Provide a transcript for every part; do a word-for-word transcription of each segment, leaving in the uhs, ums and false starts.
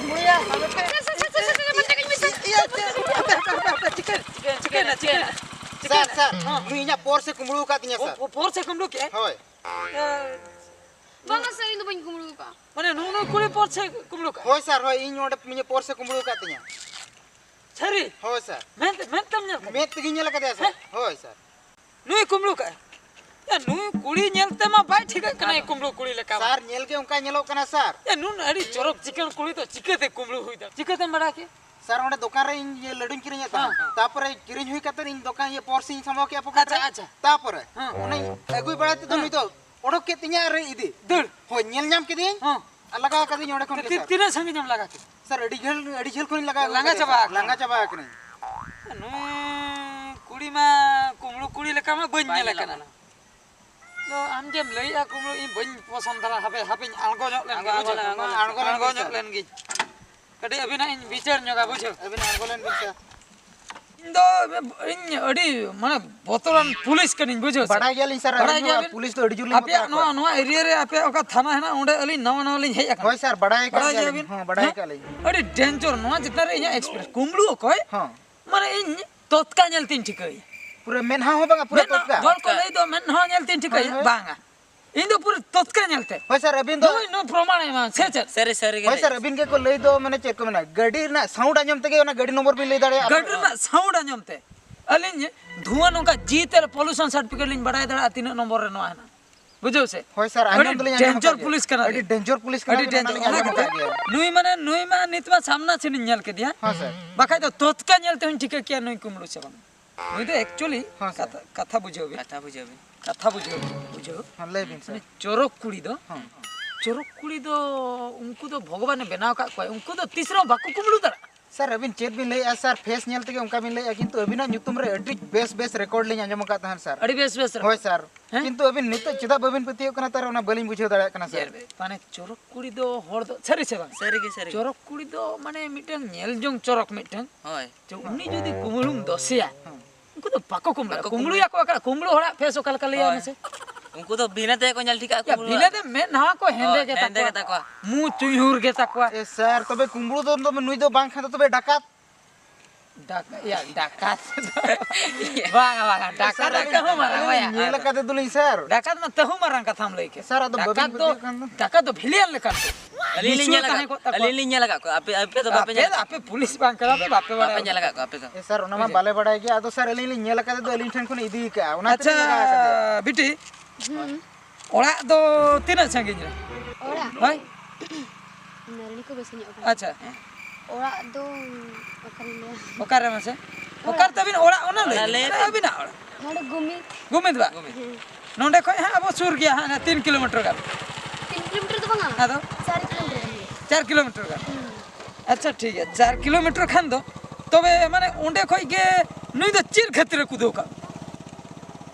ᱪᱤᱠᱟᱹᱭᱮᱱᱟ, ᱪᱤᱠᱟᱹᱭᱮᱱᱟ? ᱪᱤᱠᱟᱹᱭᱮᱱᱟ? ᱪᱤᱠᱟᱹᱭᱮᱱᱟ? ᱪᱤᱠᱟᱹᱭᱮᱱᱟ? ᱪᱤᱠᱟᱹᱭᱮᱱᱟ? ᱥᱟᱨ, ᱥᱟᱨ, ᱦᱮᱸ᱾ ᱱᱩᱭ ᱤᱧᱟᱹᱜ ᱯᱚᱨᱥ ᱮ ᱠᱩᱢᱵᱽᱲᱩ ᱟᱠᱟᱫ ᱛᱤᱧᱟ, ᱥᱟᱨ᱾ ᱯᱚ-, ᱯᱚᱨᱥ ᱮ ᱠᱩᱢᱵᱽᱲᱩ ᱠᱮᱜᱼᱟ? ᱦᱳᱭ᱾ ᱮ, ᱵᱟᱝᱟ ᱥᱟᱨ, ᱤᱧ ᱫᱚ ᱵᱟᱹᱧ ᱠᱩᱢᱵᱽᱲᱩ ᱟᱠᱟᱫᱼᱟ᱾ ᱢᱟᱱᱮ ᱱᱩᱜᱼᱩ ᱱᱩᱭ ᱠᱩᱲᱤ ᱯᱚᱨᱥ ᱮ ᱠᱩᱢᱵᱽᱲᱩ ᱠᱟᱜᱼᱟ? ᱦᱳᱭ ᱥᱟᱨ, ᱦᱳᱭ, ᱤᱧ ᱱᱚᱰᱮ ᱤᱧᱟᱹᱜ ᱯᱚᱨᱥ ᱮ ᱠᱩᱢᱵᱽᱲᱩ ᱟᱠᱟᱫ ᱛᱤᱧᱟ᱾ ᱥᱟᱹᱨᱤ? ᱦᱳᱭ ᱥᱟᱨ᱾ ᱢᱮᱱ-, ᱢᱮᱱ ᱛᱮᱢ ᱧᱮᱞ ᱠᱟᱫᱟ? ᱢᱮᱫ ᱛᱮᱜᱮᱧ ᱧᱮᱞ ᱟᱠᱟᱫᱮᱭᱟ ᱥᱟᱨ᱾ ᱦᱮᱸ? ᱦᱳᱭ ᱥᱟᱨ᱾ ᱱᱩᱭ ᱠᱩᱢᱵᱽᱲᱩ ᱠᱟᱜᱼᱟᱭ? ᱭᱟ, ᱱᱩᱭ ᱠᱩᱲᱤ ᱧᱮᱞ ᱛᱮᱢᱟ ᱵᱟᱭ ᱴᱷᱤᱠᱟᱹᱜ ᱠᱟᱱᱟ, ᱟᱫᱚ ᱠᱩᱢᱵᱽᱲᱩ ᱠᱩᱲᱤ ᱞᱮᱠᱟ ᱢᱟ᱾ ᱥᱟᱨ, ᱧᱮᱞ ᱜᱮ ᱚᱱᱠᱟ ᱧᱮᱞᱚᱜ ᱠᱟᱱᱟ ᱥᱟᱨ᱾ ᱭᱟ, ᱱᱩᱱ ᱟᱹᱰᱤ ᱪᱚᱨᱚᱠ ᱪᱤᱠᱟᱹᱲ ᱠᱩᱲᱤ ᱫᱚ ᱪᱤᱠᱟᱹᱛᱮ ᱠᱩᱢᱵᱽᱲᱩ ᱦᱩᱭ ᱫᱟᱲᱮᱭᱟᱜᱼᱟ? ᱪᱤᱠᱟᱹᱛᱮᱢ ᱵᱟᱲᱟᱭ ᱠᱮᱫ? ᱥᱟᱨ, ᱚᱸᱰᱮ ᱫᱚᱠᱟᱱ ᱨᱮ ᱤᱧ ᱤᱭᱟᱹ ᱞᱟᱹᱰᱩᱧ ᱠᱤᱨᱤᱧᱮᱫ ᱛᱟᱦᱮᱸᱫ᱾ ᱦᱮᱸ, ᱦᱮᱸ᱾ ᱛᱟᱯᱚᱨᱮ ᱠᱤᱨᱤᱧ ᱦᱩᱭ ᱠᱟᱛᱮ ᱤᱧ ᱫᱚᱠᱟᱱ ᱤᱭᱟᱹ ᱯᱚᱨᱥ ᱤᱧ ᱥᱟᱢᱵᱟᱣ ᱠᱮᱫᱼᱟ ᱯᱚᱠᱮᱴ ᱟᱪᱪᱷᱟ, ᱨᱮ᱾ ᱟᱪᱪᱷᱟ᱾ ᱛᱟᱯᱚᱨᱮ ᱦᱮᱸ᱾ ᱚᱱᱟᱧ ᱟᱹᱜᱩᱭ ᱵᱟᱲᱟᱭ ᱛᱮᱫᱚ ᱦᱮᱸ᱾ ᱱᱩᱭ ᱫᱚ ᱚᱰᱚᱠ ᱠᱮᱫ ᱛᱤᱧᱟ ᱟᱨ ᱤᱫᱤ᱾ ᱫᱟᱹᱲ? ᱦᱳᱭ, ᱧᱮᱞ ᱧᱟᱢ ᱠᱤᱫᱤᱧ᱾ ᱦᱮᱸ᱾ ᱟᱨ ᱞᱟᱜᱟ ᱠᱟᱫᱤᱧ ᱚᱸᱰᱮ ᱠᱷᱚᱱ ᱜᱮ, ᱛᱤ-, ᱥᱟᱨ᱾ ᱛᱤᱱᱟᱹᱜ ᱥᱟᱺᱜᱤᱧ ᱮᱢ ᱞᱟᱜᱟ ᱠᱮᱫᱟ? ᱥᱟᱨ, ᱟᱹᱰᱤ ᱡᱷᱟᱹᱞ, ᱟᱹᱰᱤ ᱡᱷᱟᱹᱞ ᱠᱷᱚᱱᱤᱧ ᱞᱟᱜᱟ ᱟᱹᱜᱩ ᱞᱟᱸᱜᱟ ᱠᱟᱫᱮᱭᱟ, ᱪᱟᱵᱟ ᱥᱟᱨ᱾ ᱟᱠᱟᱱᱟᱹᱧ᱾ ᱞᱟᱸᱜᱟ ᱪᱟᱵᱟ ᱟᱠᱟᱱᱟᱹᱧ᱾ ᱱᱩᱭ ᱠᱩᱲᱤ ᱢᱟ ᱠᱩᱢᱵᱽᱲᱩ ᱠᱩᱲᱤ ᱞᱮᱠᱟ ᱢᱟ ᱵᱟᱹᱧ ᱵᱟᱭ ᱧᱮᱞ ᱧᱮᱞᱚᱜ ᱟᱠᱟᱱᱟ᱾ ᱠᱟᱱᱟ᱾ ᱟᱫᱚ ᱟᱢ ᱡᱮᱢ ᱞᱟᱹᱭᱮᱫᱼᱟ ᱠᱩᱢᱵᱽᱲᱩ, ᱤᱧ ᱵᱟᱹᱧ ᱯᱚᱥᱚᱱᱫ ᱫᱷᱟᱨᱟ, ᱦᱟᱯᱮ, ᱦᱟᱯᱮᱧ ᱟᱬᱜᱚ ᱧᱚᱜ ᱞᱮᱱ ᱜᱮ, ᱟᱬᱜᱚ ᱵᱩᱡᱷᱟᱹᱣ? ᱞᱮᱱ, ᱟᱬᱜᱚ ᱞᱮᱱ᱾ ᱟᱬᱜᱚ ᱞᱮᱱ ᱜᱤᱧ, ᱥᱟᱨ᱾ ᱧᱚᱜ ᱞᱮᱱ ᱜᱤᱧ᱾ ᱠᱟᱹᱴᱤᱡ ᱟᱹᱵᱤᱱᱟᱜ ᱤᱧ ᱵᱤᱪᱟᱹᱨ ᱧᱚᱜᱟ, ᱵᱩᱡᱷᱟᱹᱣ? ᱟᱹᱵᱤᱱ ᱟᱬᱜᱚ ᱞᱮᱱ ᱵᱤᱱ, ᱥᱟᱨ᱾ ᱤᱧ ᱫᱚ, ᱤᱧ ᱟᱹᱰᱤ, ᱢᱟᱱᱮ, ᱵᱚᱛᱚᱨᱟᱱ ᱯᱩᱞᱤᱥ ᱠᱟᱹᱱᱟᱹᱧ, ᱵᱩᱡᱷᱟᱹᱣ ᱥᱮ? ᱵᱟᱲᱟᱭ ᱜᱮᱭᱟᱞᱤᱧ, ᱥᱟᱨ, ᱵᱟᱲᱟᱭ ᱟᱹᱞᱤᱧ ᱦᱚᱸ ᱜᱮᱭᱟᱵᱤᱱ? ᱯᱩᱞᱤᱥ ᱫᱚ ᱟᱹᱰᱤ ᱡᱳᱨ ᱞᱤᱧ ᱟᱯᱮᱭᱟᱜ ᱵᱚᱛᱚᱨ ᱟᱠᱚᱣᱟ᱾ ᱱᱚᱣᱟ, ᱱᱚᱣᱟ ᱮᱨᱤᱭᱟ ᱨᱮ ᱟᱯᱮᱭᱟᱜ ᱚᱠᱟ ᱛᱷᱟᱱᱟ ᱦᱮᱱᱟᱜᱼᱟ, ᱚᱸᱰᱮ ᱟᱹᱞᱤᱧ ᱱᱟᱣᱟ ᱱᱟᱣᱟ ᱞᱤᱧ ᱦᱮᱡ ᱟᱠᱟᱱᱟ᱾ ᱦᱳᱭ, ᱥᱟᱨ, ᱵᱟᱲᱟᱭ ᱟᱠᱟᱫ ᱵᱟᱲᱟᱭ ᱜᱮᱭᱟᱞᱤᱧ᱾ ᱜᱮᱭᱟᱵᱤᱱ? ᱦᱚᱸ, ᱵᱟᱲᱟᱭ ᱦᱮᱸ? ᱟᱠᱟᱫ ᱞᱤᱧ᱾ ᱟᱹᱰᱤ ᱰᱮᱧᱡᱟᱨ ᱱᱚᱣᱟ ᱪᱮᱛᱟᱱ ᱨᱮ ᱤᱧᱟᱹᱜ ᱮᱠᱥᱯᱤᱨᱤᱭᱮᱱᱥ᱾ ᱠᱩᱢᱵᱽᱲᱩ ᱚᱠᱚᱭ? ᱦᱚᱸ᱾ ᱢᱟᱱᱮ, ᱤᱧ ᱛᱚᱛᱠᱟ ᱧᱮᱞ ᱛᱤᱧ ᱴᱷᱤᱠᱟᱹᱭᱟ᱾ ᱯᱩᱨᱟᱹ ᱢᱮᱫᱦᱟ ᱦᱚᱸ ᱵᱟᱝᱟ, ᱯᱩᱨᱟᱹ ᱢᱮᱫᱦᱟ, ᱛᱚᱛᱠᱟ? ᱦᱚᱲ ᱠᱚ ᱞᱟᱹᱭ ᱫᱚ ᱢᱮᱫᱦᱟ ᱧᱮᱞ ᱛᱤᱧ ᱴᱷᱤᱠᱟᱹᱭᱟ᱾ ᱦᱳᱭ, ᱦᱳᱭ᱾ ᱵᱟᱝᱟ᱾ ᱤᱧ ᱫᱚ ᱯᱩᱨᱟᱹ ᱛᱚᱛᱠᱟ ᱧᱮᱞᱛᱮ᱾ ᱦᱳᱭ ᱥᱟᱨ, ᱟᱹᱵᱤᱱ ᱫᱚ ᱱᱩᱭ, ᱱᱩᱭ ᱯᱨᱚᱢᱟᱬ ᱮᱢᱟ, ᱥᱮ ᱪᱮᱫ? ᱥᱟᱹᱨᱤ, ᱥᱟᱹᱨᱤ ᱜᱮ ᱦᱳᱭ ᱞᱟᱹᱭ ᱥᱟᱨ, ᱫᱚ᱾ ᱟᱹᱵᱤᱱ ᱜᱮᱠᱚ ᱞᱟᱹᱭ ᱫᱚ, ᱢᱟᱱᱮ ᱪᱮᱫ ᱠᱚ ᱢᱮᱱᱟ, ᱜᱟᱹᱰᱤ ᱨᱮᱱᱟᱜ ᱥᱟᱣᱩᱱᱰ ᱟᱸᱡᱚᱢ ᱛᱮᱜᱮ ᱚᱱᱟ ᱜᱟᱹᱰᱤ ᱱᱚᱢᱵᱚᱨ ᱵᱤᱱ ᱞᱟᱹᱭ ᱫᱟᱲᱮᱭᱟᱜᱼᱟ᱾ ᱜᱟᱹᱰᱤ ᱨᱮᱱᱟᱜ ᱥᱟᱣᱩᱱᱰ ᱟᱸᱡᱚᱢ ᱛᱮ᱾ ᱟᱹᱞᱤᱧ ᱫᱷᱩᱣᱟᱹ ᱱᱚᱝᱠᱟ ᱡᱤ ᱛᱮ ᱯᱚᱞᱩᱥᱚᱱ ᱥᱟᱨᱴᱤᱯᱷᱤᱠᱮᱴ ᱞᱤᱧ ᱵᱟᱲᱟᱭ ᱫᱟᱲᱮᱭᱟᱜᱼᱟ ᱛᱤᱱᱟᱹᱜ ᱱᱚᱢᱵᱚᱨ ᱨᱮ ᱱᱚᱣᱟ ᱦᱮᱱᱟᱜᱼᱟ᱾ ᱵᱩᱡᱷᱟᱹᱣ ᱥᱮ? ᱦᱳᱭ ᱥᱟᱨ, ᱟᱹᱰᱤ ᱟᱸᱡᱚᱢ ᱫᱚᱞᱤᱧ ᱟᱸᱡᱚᱢ ᱰᱮᱧᱡᱟᱨ ᱟᱠᱟᱫ ᱜᱮᱭᱟ᱾ ᱯᱩᱞᱤᱥ ᱠᱟᱱᱟ ᱟᱹᱰᱤ ᱞᱤᱧ᱾ ᱰᱮᱧᱡᱟᱨ ᱯᱩᱞᱤᱥ ᱠᱟᱱᱟ ᱟᱹᱰᱤ ᱵᱤᱱ, ᱰᱮᱧᱡᱟᱨ᱾ ᱚᱱᱟᱞᱤᱧ ᱚᱱᱟ ᱟᱸᱡᱚᱢ ᱠᱷᱟᱹᱛᱤᱨ ᱟᱠᱟᱫ ᱜᱮᱭᱟ᱾ ᱱᱩᱭ ᱢᱟᱱᱮ, ᱱᱩᱭ ᱢᱟ ᱱᱤᱛ ᱢᱟ ᱥᱟᱢᱱᱟ ᱥᱮᱱᱤᱧ ᱧᱮᱞ ᱠᱮᱫᱮᱭᱟ᱾ ᱦᱮᱸ ᱥᱟᱨ᱾ ᱵᱟᱠᱷᱟᱡ ᱫᱚ ᱛᱚᱛᱠᱟ ᱧᱮᱞ ᱛᱮᱦᱚᱸᱧ ᱴᱷᱤᱠᱟᱹ ᱠᱮᱭᱟ ᱱᱩᱭ ᱠᱩᱢᱵᱽᱲᱩ ᱥᱮ ᱵᱟᱝ᱾ ᱱᱩᱭ ᱫᱚ actually ᱦᱮᱸ ᱥᱟᱨ᱾ ᱠᱟᱛᱷᱟ, ᱠᱟᱛᱷᱟ ᱵᱩᱡᱷᱟᱹᱣ ᱵᱤᱱ᱾ ᱠᱟᱛᱷᱟ ᱵᱩᱡᱷᱟᱹᱣ ᱵᱤᱱ᱾ ᱠᱟᱛᱷᱟ ᱵᱩᱡᱷᱟᱹᱣ, ᱵᱩᱡᱷᱟᱹᱣ᱾ ᱦᱮᱸ, ᱞᱟᱹᱭ ᱵᱤᱱ ᱥᱟᱨ᱾ ᱢᱟᱱᱮ ᱪᱚᱨᱚᱠ ᱠᱩᱲᱤ ᱫᱚ, ᱦᱮᱸ᱾ ᱪᱚᱨᱚᱠ ᱠᱩᱲᱤ ᱫᱚ ᱩᱱᱠᱩ ᱫᱚ ᱵᱷᱚᱜᱚᱵᱟᱱᱮ ᱵᱮᱱᱟᱣ ᱟᱠᱟᱫ ᱠᱚᱣᱟ, ᱩᱱᱠᱩ ᱫᱚ ᱛᱤᱥ ᱨᱮᱦᱚᱸ ᱵᱟᱠᱚ ᱠᱩᱢᱵᱽᱲᱩ ᱫᱟᱲᱮᱭᱟᱜᱼᱟ᱾ ᱥᱟᱨ, ᱟᱹᱵᱤᱱ ᱪᱮᱫ ᱵᱤᱱ ᱞᱟᱹᱭᱮᱫᱼᱟ ᱥᱟᱨ? ᱯᱷᱮᱥ ᱧᱮᱞ ᱛᱮᱜᱮ ᱚᱱᱠᱟ ᱵᱤᱱ ᱞᱟᱹᱭᱮᱫᱼᱟ, ᱠᱤᱱᱛᱩ ᱟᱹᱵᱤᱱᱟᱜ ᱧᱩᱛᱩᱢ ᱨᱮ ᱟᱹᱰᱤ ᱵᱮᱥ ᱵᱮᱥ ᱨᱮᱠᱚᱨᱰ ᱞᱤᱧ ᱟᱸᱡᱚᱢ ᱟᱠᱟᱫ ᱛᱟᱦᱮᱸᱫ ᱥᱟᱨ᱾ ᱟᱹᱰᱤ ᱵᱮᱥ ᱵᱮᱥ ᱨᱮᱠᱚᱨᱰ᱾ ᱦᱳᱭ ᱥᱟᱨ᱾ ᱦᱮᱸ? ᱠᱤᱱᱛᱩ ᱟᱹᱵᱤᱱ ᱱᱤᱛᱚᱜ ᱪᱮᱫᱟᱜ ᱵᱟᱹᱵᱤᱱ ᱯᱟᱹᱛᱭᱟᱹᱣ ᱠᱟᱱᱟ ᱥᱟᱨ, ᱚᱱᱟ ᱵᱟᱹᱞᱤᱧ ᱵᱩᱡᱷᱟᱹᱣ ᱫᱟᱲᱮᱭᱟᱜ ᱠᱟᱱᱟ ᱥᱟᱨ᱾ ᱧᱮᱞ ᱵᱤᱱ, ᱢᱟᱱᱮ ᱪᱚᱨᱚᱠ ᱠᱩᱲᱤ ᱫᱚ ᱦᱚᱲ ᱫᱚ, ᱥᱟᱹᱨᱤ ᱥᱮ ᱵᱟᱝ? ᱥᱟᱹᱨᱤ ᱜᱮ, ᱥᱟᱹᱨᱤ ᱜᱮ᱾ ᱪᱚᱨᱚᱠ ᱠᱩᱲᱤ ᱫᱚ ᱢᱟᱱᱮ ᱢᱤᱫᱴᱟᱝ ᱧᱮᱞ ᱡᱚᱝ ᱪᱚᱨᱚᱠ ᱢᱤᱫᱴᱟᱝ᱾ ᱦᱳᱭ᱾ ᱪᱚ, ᱩᱱᱤ ᱡᱩᱫᱤ ᱠᱩᱢᱵᱽᱲᱩᱢ ᱫᱚᱥᱮᱭᱟ, ᱦᱮᱸ᱾ ᱩᱱᱠᱩ ᱫᱚ ᱵᱟᱠᱚ ᱠᱩᱢᱵᱽᱲᱩᱭᱟ᱾ ᱵᱟᱠᱚ ᱠᱩᱢᱵᱽᱲᱩᱭᱟ᱾ ᱠᱩᱢᱵᱽᱲᱩᱭᱟᱠᱚ ᱚᱠᱟ, ᱠᱩᱢᱵᱽᱲᱩ ᱦᱚᱲᱟᱜ ᱯᱷᱮᱥ ᱚᱠᱟ ᱞᱮᱠᱟ ᱞᱟᱹᱭᱟ ᱦᱳᱭ᱾ ᱢᱟᱥᱮ? ᱩᱱᱠᱩ ᱫᱚ ᱵᱷᱤᱱᱟᱹ ᱛᱮᱜᱮ ᱠᱚ ᱧᱮᱞ ᱴᱷᱤᱠᱟᱜᱼᱟ ᱠᱩᱢᱵᱽᱲᱩ ᱵᱷᱤᱱᱟᱹ ᱚᱲᱟᱜ᱾ ᱫᱚ ᱢᱮᱫ ᱱᱟᱣᱟ ᱠᱚ ᱦᱮᱸᱫᱮ ᱦᱳᱭ, ᱜᱮ ᱦᱮᱸᱫᱮ ᱛᱟᱠᱚᱣᱟ᱾ ᱜᱮ ᱛᱟᱠᱚᱣᱟ᱾ ᱢᱩ ᱪᱩᱭᱦᱩᱨ ᱜᱮ ᱛᱟᱠᱚᱣᱟ᱾ ᱮ ᱥᱟᱨ, ᱛᱚᱵᱮ ᱠᱩᱢᱵᱽᱲᱩ ᱫᱚ, ᱫᱚ ᱱᱩᱭ ᱫᱚ ᱵᱟᱝ ᱠᱷᱟᱱ ᱫᱚ ᱛᱚᱵᱮ ᱰᱟᱠᱟᱛ? ᱰᱟᱠ-, ᱭᱟ, ᱰᱟᱠᱟᱛ ᱫᱚ ᱵᱟᱝᱟ, ᱵᱟᱝᱟ, ᱰᱟᱠᱟᱛ ᱥᱟᱨ, ᱫᱚ ᱟᱹᱞᱤᱧ, ᱛᱟᱹᱦᱩ ᱢᱟᱨᱟᱝ ᱟᱹᱞᱤᱧ ᱵᱚᱭᱦᱟ᱾ ᱧᱮᱞ ᱟᱠᱟᱫᱮ ᱫᱚᱞᱤᱧ ᱥᱟᱨ᱾ ᱰᱟᱠᱟᱛ ᱢᱟ ᱛᱟᱹᱦᱩ ᱢᱟᱨᱟᱝ ᱠᱟᱛᱷᱟᱢ ᱞᱟᱹᱭ ᱠᱮᱫ᱾ ᱥᱟᱨ, ᱟᱫᱚ ᱵᱟᱹᱵᱤᱱ ᱰᱟᱠᱟᱛ ᱫᱚ, ᱯᱟᱹᱛᱭᱟᱹᱜ ᱠᱟᱱ ᱫᱚ? ᱰᱟᱠᱟᱛ ᱫᱚ ᱵᱷᱤᱞᱤᱭᱟᱱ ᱞᱮᱠᱟᱱ ᱠᱚ᱾ ᱟᱹᱞᱤᱧ ᱞᱤᱧ ᱱᱤᱥᱪᱚᱭ ᱧᱮᱞ ᱛᱟᱦᱮᱸ ᱟᱠᱟᱫ, ᱠᱚᱜ ᱛᱟᱠᱚᱣᱟ᱾ ᱟᱹᱞᱤᱧ ᱞᱤᱧ ᱧᱮᱞ ᱟᱠᱟᱫ ᱠᱚᱣᱟ, ᱟᱯᱮ, ᱟᱯᱮ ᱫᱚ ᱵᱟᱯᱮ ᱟᱯᱮ ᱧᱮᱞ ᱫᱚ, ᱟᱠᱟᱫ ᱟᱯᱮ ᱠᱚᱣᱟ? ᱯᱩᱞᱤᱥ ᱵᱟᱝ ᱠᱟᱱᱟ ᱯᱮ, ᱵᱟᱯᱮ ᱵᱟᱯᱮ ᱵᱟᱲᱟᱭᱟ᱾ ᱧᱮᱞ ᱟᱠᱟᱫ ᱠᱚᱣᱟ ᱟᱯᱮ ᱫᱚ? ᱮ ᱥᱟᱨ, ᱚᱱᱟ ᱢᱟ ᱵᱩᱡᱷᱟᱹᱣ᱾ ᱵᱟᱞᱮ ᱵᱟᱲᱟᱭ ᱜᱮᱭᱟ, ᱟᱫᱚ ᱥᱟᱨ, ᱟᱹᱞᱤᱧ ᱞᱤᱧ ᱧᱮᱞ ᱟᱠᱟᱫᱮ ᱫᱚ, ᱟᱹᱞᱤᱧ ᱴᱷᱮᱱ ᱠᱷᱚᱱ ᱤᱫᱤ ᱟᱠᱟᱫᱼᱟ, ᱚᱱᱟ ᱟᱪᱪᱷᱟ, ᱛᱮᱞᱤᱧ ᱞᱟᱜᱟ ᱟᱠᱟᱫᱮᱭᱟ᱾ ᱵᱤᱴᱤ, ᱦᱩᱸ᱾ ᱚᱲᱟᱜ ᱫᱚ ᱛᱤᱱᱟᱹᱜ ᱥᱟᱺᱜᱤᱧ ᱨᱮ? ᱚᱲᱟᱜ? ᱦᱳᱭ᱾ ᱱᱟᱹᱨᱲᱤ ᱠᱚ ᱵᱮᱥ ᱧᱚᱜ ᱠᱟᱱᱟ᱾ ᱟᱪᱪᱷᱟ᱾ ᱚᱲᱟᱜ ᱫᱚ ᱚᱠᱟᱨᱮᱧ ᱞᱟᱹᱭᱟ? ᱚᱠᱟᱨᱮ ᱢᱟᱥᱮ? ᱚᱲᱟᱜ᱾ ᱚᱠᱟᱨᱮ ᱛᱟᱹᱵᱤᱱ ᱚᱲᱟᱜ, ᱚᱱᱟ ᱞᱟᱹᱭ ᱚᱲᱟᱜ ᱵᱤᱱ᱾ ᱞᱟᱹᱭ ᱢᱟᱱᱮ ᱵᱤᱱ᱾ ᱟᱹᱵᱤᱱᱟᱜ ᱚᱲᱟᱜ᱾ ᱱᱚᱰᱮ ᱜᱩᱢᱤᱫ᱾ ᱜᱩᱢᱤᱫ ᱵᱟ? ᱦᱮᱸ᱾ ᱱᱚᱰᱮ ᱠᱷᱚᱡ ᱦᱟᱸᱜ ᱟᱵᱚ ᱥᱩᱨ ᱜᱮᱭᱟ, ᱦᱟᱸᱜ ᱛᱤᱱ ᱠᱤᱞᱳᱢᱤᱴᱟᱨ ᱜᱟᱱ᱾ ᱛᱤᱱ ᱠᱤᱞᱳᱢᱤᱴᱟᱨ ᱫᱚ ᱵᱟᱝᱟ᱾ ᱟᱫᱚ? ᱪᱟᱨ ᱠᱤᱞᱳᱢᱤᱴᱟᱨ ᱜᱟᱱ ᱦᱩᱭᱩᱜᱼᱟ᱾ ᱪᱟᱨ ᱠᱤᱞᱳᱢᱤᱴᱟᱨ ᱜᱟᱱ? ᱦᱩᱸ᱾ ᱟᱪᱪᱷᱟ, ᱴᱷᱤᱠ ᱜᱮᱭᱟ, ᱪᱟᱨ ᱠᱤᱞᱳᱢᱤᱴᱟᱨ ᱠᱷᱟᱱ ᱫᱚ ᱛᱚᱵᱮ, ᱢᱟᱱᱮ, ᱚᱸᱰᱮ ᱠᱷᱚᱡ ᱜᱮ ᱱᱩᱭ ᱫᱚ ᱪᱮᱫ ᱠᱷᱟᱹᱛᱤᱨ ᱮ ᱠᱩᱫᱟᱹᱣ ᱠᱟᱜ ᱢᱮᱭᱟ?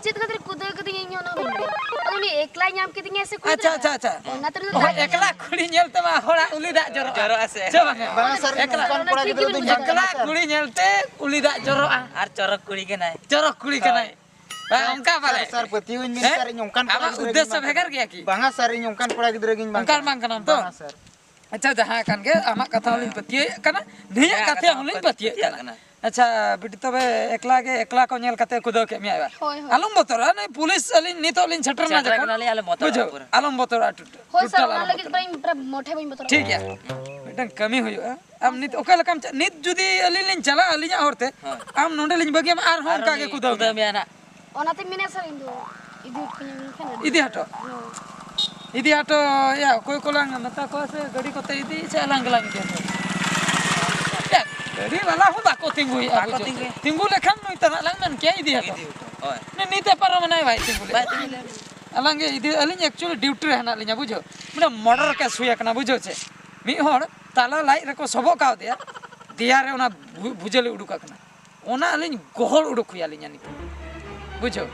ᱪᱮᱫ ᱠᱷᱟᱹᱛᱤᱨ ᱠᱩᱫᱟᱹᱣ ᱠᱟᱹᱫᱤᱧᱟ ᱤᱧ ᱦᱚᱸ ᱚᱱᱟ ᱵᱟᱹᱧ ᱵᱟᱲᱟᱭᱟ᱾ ᱟᱫᱚ ᱩᱱᱤ ᱮᱠᱞᱟᱭ ᱧᱟᱢ ᱠᱮᱫᱤᱧᱟ ᱥᱮ ᱠᱩᱲᱤ ᱟᱪᱪᱷᱟ, ᱜᱤᱫᱽᱨᱟᱹ? ᱟᱪᱪᱷᱟ, ᱟᱪᱪᱷᱟ᱾ ᱚᱱᱟ ᱛᱮ ᱩᱱᱤ ᱫᱚ ᱚᱦᱚ, ᱫᱟᱜ ᱮᱠᱞᱟ ᱠᱩᱲᱤ ᱧᱮᱞ ᱛᱮᱢᱟ ᱦᱚᱲᱟᱜ ᱩᱞᱤ ᱫᱟᱜ ᱡᱚᱨᱚᱜᱼᱟ᱾ ᱡᱚᱨᱚᱜᱼᱟ ᱥᱮ? ᱥᱮ ᱵᱟᱝᱟ? ᱵᱟᱝᱟ ᱥᱟᱨ, ᱤᱧ ᱮᱠᱞᱟ, ᱚᱱᱠᱟᱱ ᱠᱚᱲᱟ ᱜᱤᱫᱽᱨᱟᱹ ᱫᱚᱧ ᱵᱟᱝ ᱮᱠᱞᱟ ᱠᱟᱱᱟ ᱥᱟᱨ᱾ ᱠᱩᱲᱤ ᱧᱮᱞ ᱛᱮ ᱩᱞᱤ ᱫᱟᱜ ᱡᱚᱨᱚᱜᱼᱟ᱾ ᱟᱨ ᱪᱚᱨᱚᱠ ᱠᱩᱲᱤ ᱠᱟᱱᱟᱭ᱾ ᱪᱚᱨᱚᱠ ᱠᱩᱲᱤ ᱠᱟᱱᱟᱭ᱾ ᱦᱳᱭ᱾ ᱵᱟᱝ, ᱚᱱᱠᱟ ᱵᱟᱞᱮ᱾ ᱥᱟᱨ, ᱥᱟᱨ, ᱯᱟᱹᱛᱭᱟᱹᱣᱟᱹᱧ ᱵᱤᱱ ᱦᱮᱸ? ᱥᱟᱨ, ᱤᱧ ᱚᱱᱠᱟᱱ ᱠᱚᱲᱟ ᱟᱢᱟᱜ ᱜᱤᱫᱽᱨᱟᱹ ᱩᱫᱽᱫᱮᱥᱥᱚ ᱜᱤᱧ ᱵᱟᱝ ᱵᱷᱮᱜᱟᱨ ᱠᱟᱱᱟ᱾ ᱜᱮᱭᱟ ᱠᱤ? ᱵᱟᱝᱟ ᱥᱟᱨ, ᱤᱧ ᱚᱱᱠᱟᱱ ᱠᱚᱲᱟ ᱜᱤᱫᱽᱨᱟᱹ ᱜᱤᱧ ᱵᱟᱝ ᱚᱱᱠᱟᱱ ᱠᱟᱱᱟ᱾ ᱵᱟᱝ ᱠᱟᱱᱟᱢ ᱛᱚ? ᱵᱟᱝᱟ ᱥᱟᱨ᱾ ᱟᱪᱪᱷᱟ, ᱡᱟᱦᱟᱸ ᱠᱟᱱ ᱜᱮ, ᱟᱢᱟᱜ ᱠᱟᱛᱷᱟ ᱦᱚᱸᱞᱤᱧ ᱯᱟᱹᱛᱭᱟᱹᱣᱮᱫ ᱠᱟᱱᱟ, ᱱᱩᱭᱟᱜ ᱦᱮᱸ, ᱠᱟᱛᱷᱟ ᱠᱟᱛᱷᱟ ᱦᱚᱸᱞᱤᱧ ᱦᱚᱸ ᱯᱟᱹᱛᱭᱟᱹᱜ ᱯᱟᱹᱛᱭᱟᱹᱜ ᱠᱟᱱᱟ᱾ ᱠᱟᱱᱟ᱾ ᱟᱪᱪᱷᱟ, ᱵᱤᱴᱤ, ᱛᱚᱵᱮ ᱮᱠᱞᱟ ᱜᱮ, ᱮᱠᱞᱟ ᱠᱚ ᱧᱮᱞ ᱠᱟᱛᱮ ᱠᱩᱫᱟᱹᱣ ᱠᱮᱫ ᱢᱮᱭᱟ ᱮᱵᱟᱨ? ᱦᱳᱭ, ᱦᱳᱭ᱾ ᱟᱞᱚᱢ ᱵᱚᱛᱚᱨᱚᱜᱼᱟ, ᱱᱩᱭ ᱯᱩᱞᱤᱥ ᱟᱹᱞᱤᱧ ᱱᱤᱛᱚᱜ ᱞᱤᱧ ᱥᱮᱴᱮᱨ ᱮᱱᱟ ᱥᱮᱴᱮᱨ ᱡᱚᱠᱷᱚᱱ᱾ ᱠᱟᱱᱟᱞᱤᱧ, ᱟᱞᱚᱢ ᱵᱚᱛᱚᱨᱚᱜᱼᱟ, ᱵᱩᱡᱷᱟᱹᱣ? ᱯᱩᱨᱟᱹ᱾ ᱟᱞᱚᱢ ᱵᱚᱛᱚᱨᱚᱜᱼᱟ, ᱴᱩ-, ᱦᱳᱭ, ᱴᱩᱴᱩ ᱥᱟᱨ, ᱟᱞᱚᱢ ᱚᱱᱟ ᱞᱟᱹᱜᱤᱫ ᱵᱚᱛᱚᱨᱚᱜᱼᱟ᱾ ᱵᱟᱹᱧ ᱯᱩᱨᱟᱹ ᱢᱚᱴᱷᱮ ᱵᱟᱹᱧ ᱵᱚᱛᱚᱨᱚᱜᱼᱟ᱾ ᱴᱷᱤᱠ ᱜᱮᱭᱟ᱾ ᱦᱩᱸ᱾ ᱢᱤᱫᱴᱟᱝ ᱠᱟᱹᱢᱤ ᱦᱩᱭᱩᱜᱼᱟ᱾ ᱟᱢ ᱦᱳᱭ, ᱱᱤᱛ ᱥᱟᱨ᱾ ᱚᱠᱟ ᱞᱮᱠᱟᱢ ᱪᱟ-, ᱱᱤᱛ ᱡᱩᱫᱤ ᱟᱹᱞᱤᱧ ᱞᱤᱧ ᱪᱟᱞᱟᱜᱼᱟ ᱟᱹᱞᱤᱧᱟᱜ ᱦᱚᱨ ᱛᱮ, ᱦᱳᱭ᱾ ᱟᱢ ᱱᱚᱸᱰᱮ ᱞᱤᱧ ᱵᱟᱹᱜᱤᱭᱟᱢᱟ, ᱟᱨᱦᱚᱸ ᱟᱨᱦᱚᱸ ᱚᱱᱠᱟ ᱜᱮ ᱞᱤᱧ ᱠᱩᱫᱟᱹᱣ ᱠᱩᱫᱟᱹᱣ ᱢᱮᱭᱟ᱾ ᱢᱮᱭᱟ ᱱᱟᱜ᱾ ᱚᱱᱟᱛᱮᱧ ᱢᱮᱱᱮᱫᱼᱟ ᱥᱟᱨ, ᱤᱧ ᱫᱚ ᱤᱫᱤ ᱦᱚᱴᱚ ᱠᱟᱹᱧᱟᱹᱧ ᱢᱮᱱᱠᱷᱟᱱ ᱟᱹᱰᱤ ᱤᱫᱤ ᱦᱚᱴᱚ? ᱦᱳᱭ᱾ ᱤᱫᱤ ᱦᱚᱴᱚ, ᱭᱟ, ᱚᱠᱚᱭ ᱠᱚᱞᱟᱝ ᱢᱮᱛᱟ ᱠᱚᱣᱟ ᱥᱮ ᱜᱟᱹᱰᱤ ᱠᱚᱛᱮ ᱤᱫᱤ ᱥᱮ ᱟᱞᱟᱝ ᱜᱮᱞᱟᱝ ᱤᱫᱤ ᱦᱚᱴᱚ? ᱭᱟ, ᱜᱟᱹᱰᱤ ᱵᱟᱞᱟ ᱦᱚᱸ ᱵᱟᱠᱚ ᱛᱤᱸᱜᱩᱭᱮᱫᱼᱟ, ᱵᱟᱠᱚ ᱵᱩᱡᱷᱟᱹᱣ᱾ ᱛᱤᱸᱜᱩᱭᱟ᱾ ᱛᱤᱸᱜᱩ ᱞᱮᱠᱷᱟᱱ ᱱᱩᱭ ᱛᱟᱱᱟᱜ ᱞᱟᱝ ᱢᱮᱱ ᱠᱮᱭᱟ, ᱤᱫᱤ ᱦᱚᱴᱚ᱾ ᱤᱫᱤ ᱦᱚᱴᱚ, ᱦᱳᱭ᱾ ᱱᱤᱛ ᱮ ᱯᱟᱨᱚᱢ ᱮᱱᱟᱭ, ᱵᱟᱭ ᱛᱤᱸᱜᱩ ᱞᱮᱫᱼᱟ᱾ ᱵᱟᱭ ᱛᱤᱸᱜᱩ ᱞᱮᱫᱼᱟ᱾ ᱟᱞᱟᱝ ᱜᱮ ᱤᱫᱤ, ᱟᱹᱞᱤᱧ actually duty ᱨᱮ ᱦᱮᱱᱟᱜ ᱞᱤᱧᱟ, ᱵᱩᱡᱷᱟᱹᱣ᱾ ᱢᱤᱫᱴᱟᱝ murder case ᱦᱩᱭ ᱟᱠᱟᱱᱟ, ᱵᱩᱡᱷᱟᱹᱣ ᱪᱮ᱾ ᱢᱤᱫ ᱦᱚᱲ ᱛᱟᱞᱟ ᱞᱟᱡ ᱨᱮᱠᱚ ᱥᱚᱵᱚᱜ ᱠᱟᱣᱫᱮᱭᱟ, ᱫᱮᱭᱟ ᱨᱮ ᱚᱱᱟ ᱵᱷᱩ-, ᱵᱷᱩᱡᱟᱹᱞᱤ ᱩᱰᱩᱠ ᱟᱠᱟᱱᱟ᱾ ᱚᱱᱟ ᱟᱹᱞᱤᱧ ᱜᱚᱦᱚᱲ ᱩᱰᱩᱠ ᱦᱩᱭ ᱟᱹᱞᱤᱧᱟ ᱱᱤᱛᱚᱜ, ᱵᱩᱡᱷᱟᱹᱣ᱾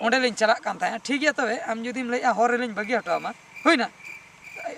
ᱚᱸᱰᱮ ᱞᱤᱧ ᱪᱟᱞᱟᱜ ᱠᱟᱱ ᱛᱟᱦᱮᱸᱫ᱾ ᱴᱷᱤᱠ ᱜᱮᱭᱟ, ᱛᱚᱵᱮ ᱟᱢ ᱡᱩᱫᱤᱢ ᱞᱟᱹᱭᱮᱫᱼᱟ ᱦᱚᱨ ᱨᱮᱞᱤᱧ ᱵᱟᱹᱜᱤ ᱦᱚᱴᱚ ᱟᱢᱟ, ᱦᱩᱭᱱᱟ᱾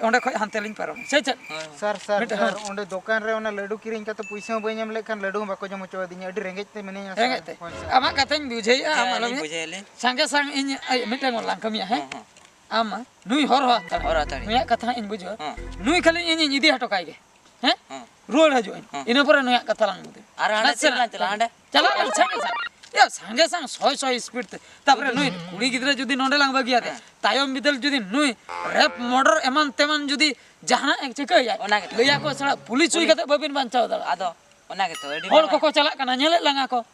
ᱚᱸᱰᱮ ᱠᱷᱚᱡ ᱦᱟᱱᱛᱮ ᱞᱤᱧ ᱯᱟᱨᱚᱢ᱾ ᱥᱮ ᱪᱮᱫ? ᱦᱳᱭ, ᱦᱳᱭ᱾ ᱥᱟᱨ, ᱥᱟᱨ, ᱢᱤᱫᱴᱟᱝ ᱥᱟᱨ, ᱦᱚᱸ᱾ ᱚᱸᱰᱮ ᱫᱚᱠᱟᱱ ᱨᱮ ᱚᱱᱟ ᱞᱟᱹᱰᱩ ᱠᱤᱨᱤᱧ ᱠᱟᱛᱮ ᱯᱩᱭᱥᱟᱹ ᱦᱚᱸ ᱵᱟᱹᱧ ᱮᱢ ᱞᱮᱫ ᱠᱷᱟᱱ ᱞᱟᱹᱰᱩ ᱦᱚᱸ ᱵᱟᱠᱚ ᱡᱚᱢ ᱦᱚᱪᱚᱣᱟᱫᱤᱧᱟ᱾ ᱟᱹᱰᱤ ᱨᱮᱸᱜᱮᱡ ᱛᱮ ᱢᱤᱱᱟᱹᱧᱟ, ᱥᱟᱨ᱾ ᱨᱮᱸᱜᱮᱡ ᱛᱮ? ᱦᱳᱭ, ᱥᱟᱨ᱾ ᱟᱢᱟᱜ ᱠᱟᱛᱷᱟᱧ ᱵᱩᱡᱷᱟᱹᱣᱮᱫᱼᱟ, ᱟᱢ ᱦᱮᱸ, ᱟᱞᱚᱢ ᱟᱹᱞᱤᱧ ᱦᱮᱡ-, ᱵᱩᱡᱷᱟᱹᱣᱮᱫᱼᱟ ᱞᱤᱧ᱾ ᱥᱟᱸᱜᱮ ᱥᱟᱝ ᱤᱧ, ᱟᱭ, ᱢᱤᱫᱴᱟᱝ ᱞᱟᱝ ᱠᱟᱹᱢᱤᱭᱟ, ᱦᱮᱸ? ᱦᱮᱸ, ᱦᱮᱸ᱾ ᱟᱢ ᱢᱟ ᱱᱩᱭ ᱦᱚᱨ ᱦᱚᱨ ᱦᱟᱛᱟᱲ᱾ ᱦᱚᱨ ᱦᱟᱛᱟᱲ᱾ ᱱᱩᱭᱟᱜ ᱠᱟᱛᱷᱟ ᱦᱟᱸᱜ ᱤᱧ ᱵᱩᱡᱷᱟᱹᱣᱟ᱾ ᱦᱮᱸ᱾ ᱱᱩᱭ ᱠᱷᱟᱹᱞᱤ ᱤᱧᱤᱧ ᱤᱫᱤ ᱦᱚᱴᱚ ᱠᱟᱭ ᱜᱮ᱾ ᱦᱮᱸ? ᱦᱮᱸ᱾ ᱨᱩᱣᱟᱹᱲ ᱦᱤᱡᱩᱜ ᱟᱹᱧ᱾ ᱦᱮᱸ᱾ ᱤᱱᱟᱹ ᱯᱚᱨᱮ ᱱᱩᱭᱟᱜ ᱠᱟᱛᱷᱟ ᱞᱟᱝ ᱵᱩᱡᱷᱟᱹᱣᱟ᱾ ᱟᱨ ᱦᱟᱸᱰᱮ ᱱᱟᱥᱮ ᱪᱮᱫ ᱞᱟᱝ ᱪᱟᱞᱟᱜᱼᱟ? ᱦᱟᱸᱰᱮ? ᱪᱟᱞᱟᱜ ᱟᱞᱟᱝ ᱥᱟᱸᱜᱮ ᱥᱟᱝ᱾ ᱭᱟ, ᱥᱟᱸᱜᱮ ᱥᱟᱝ ᱥᱚᱭ ᱥᱚᱭ speed ᱛᱮ᱾ ᱛᱟᱯᱚᱨᱮ ᱱᱩᱭ ᱠᱩᱲᱤ ᱜᱤᱫᱽᱨᱟᱹ ᱡᱩᱫᱤ ᱱᱚᱸᱰᱮ ᱞᱟᱝ ᱵᱟᱹᱜᱤᱭᱟ ᱛᱮ, ᱦᱮᱸ᱾ ᱛᱟᱭᱚᱢ ᱵᱤᱫᱟᱹᱞ ᱡᱩᱫᱤ ᱱᱩᱭ rape, murder ᱮᱢᱟᱱ ᱛᱮᱢᱟᱱ ᱡᱩᱫᱤ ᱡᱟᱦᱟᱱᱟᱜ ᱮ ᱪᱤᱠᱟᱹᱭᱟ, ᱚᱱᱟ ᱜᱮᱛᱚ᱾ ᱞᱟᱹᱭᱟ ᱠᱚ, "ᱥᱟᱞᱟ ᱯᱩᱞᱤᱥ ᱦᱩᱭ ᱠᱟᱛᱮ ᱵᱟᱹᱵᱤᱱ ᱵᱟᱧᱪᱟᱣ ᱫᱟᱲᱮᱭᱟᱜᱼᱟ᱾" ᱟᱫᱚ ᱚᱱᱟ ᱜᱮᱛᱚ, ᱟᱹᱰᱤ ᱦᱚᱲ ᱢᱟᱨᱟᱝ ᱠᱚᱠᱚ ᱪᱟᱞᱟᱜ ᱠᱟᱱᱟ, ᱧᱮᱞᱮᱫ ᱞᱟᱝᱟ ᱠᱚ᱾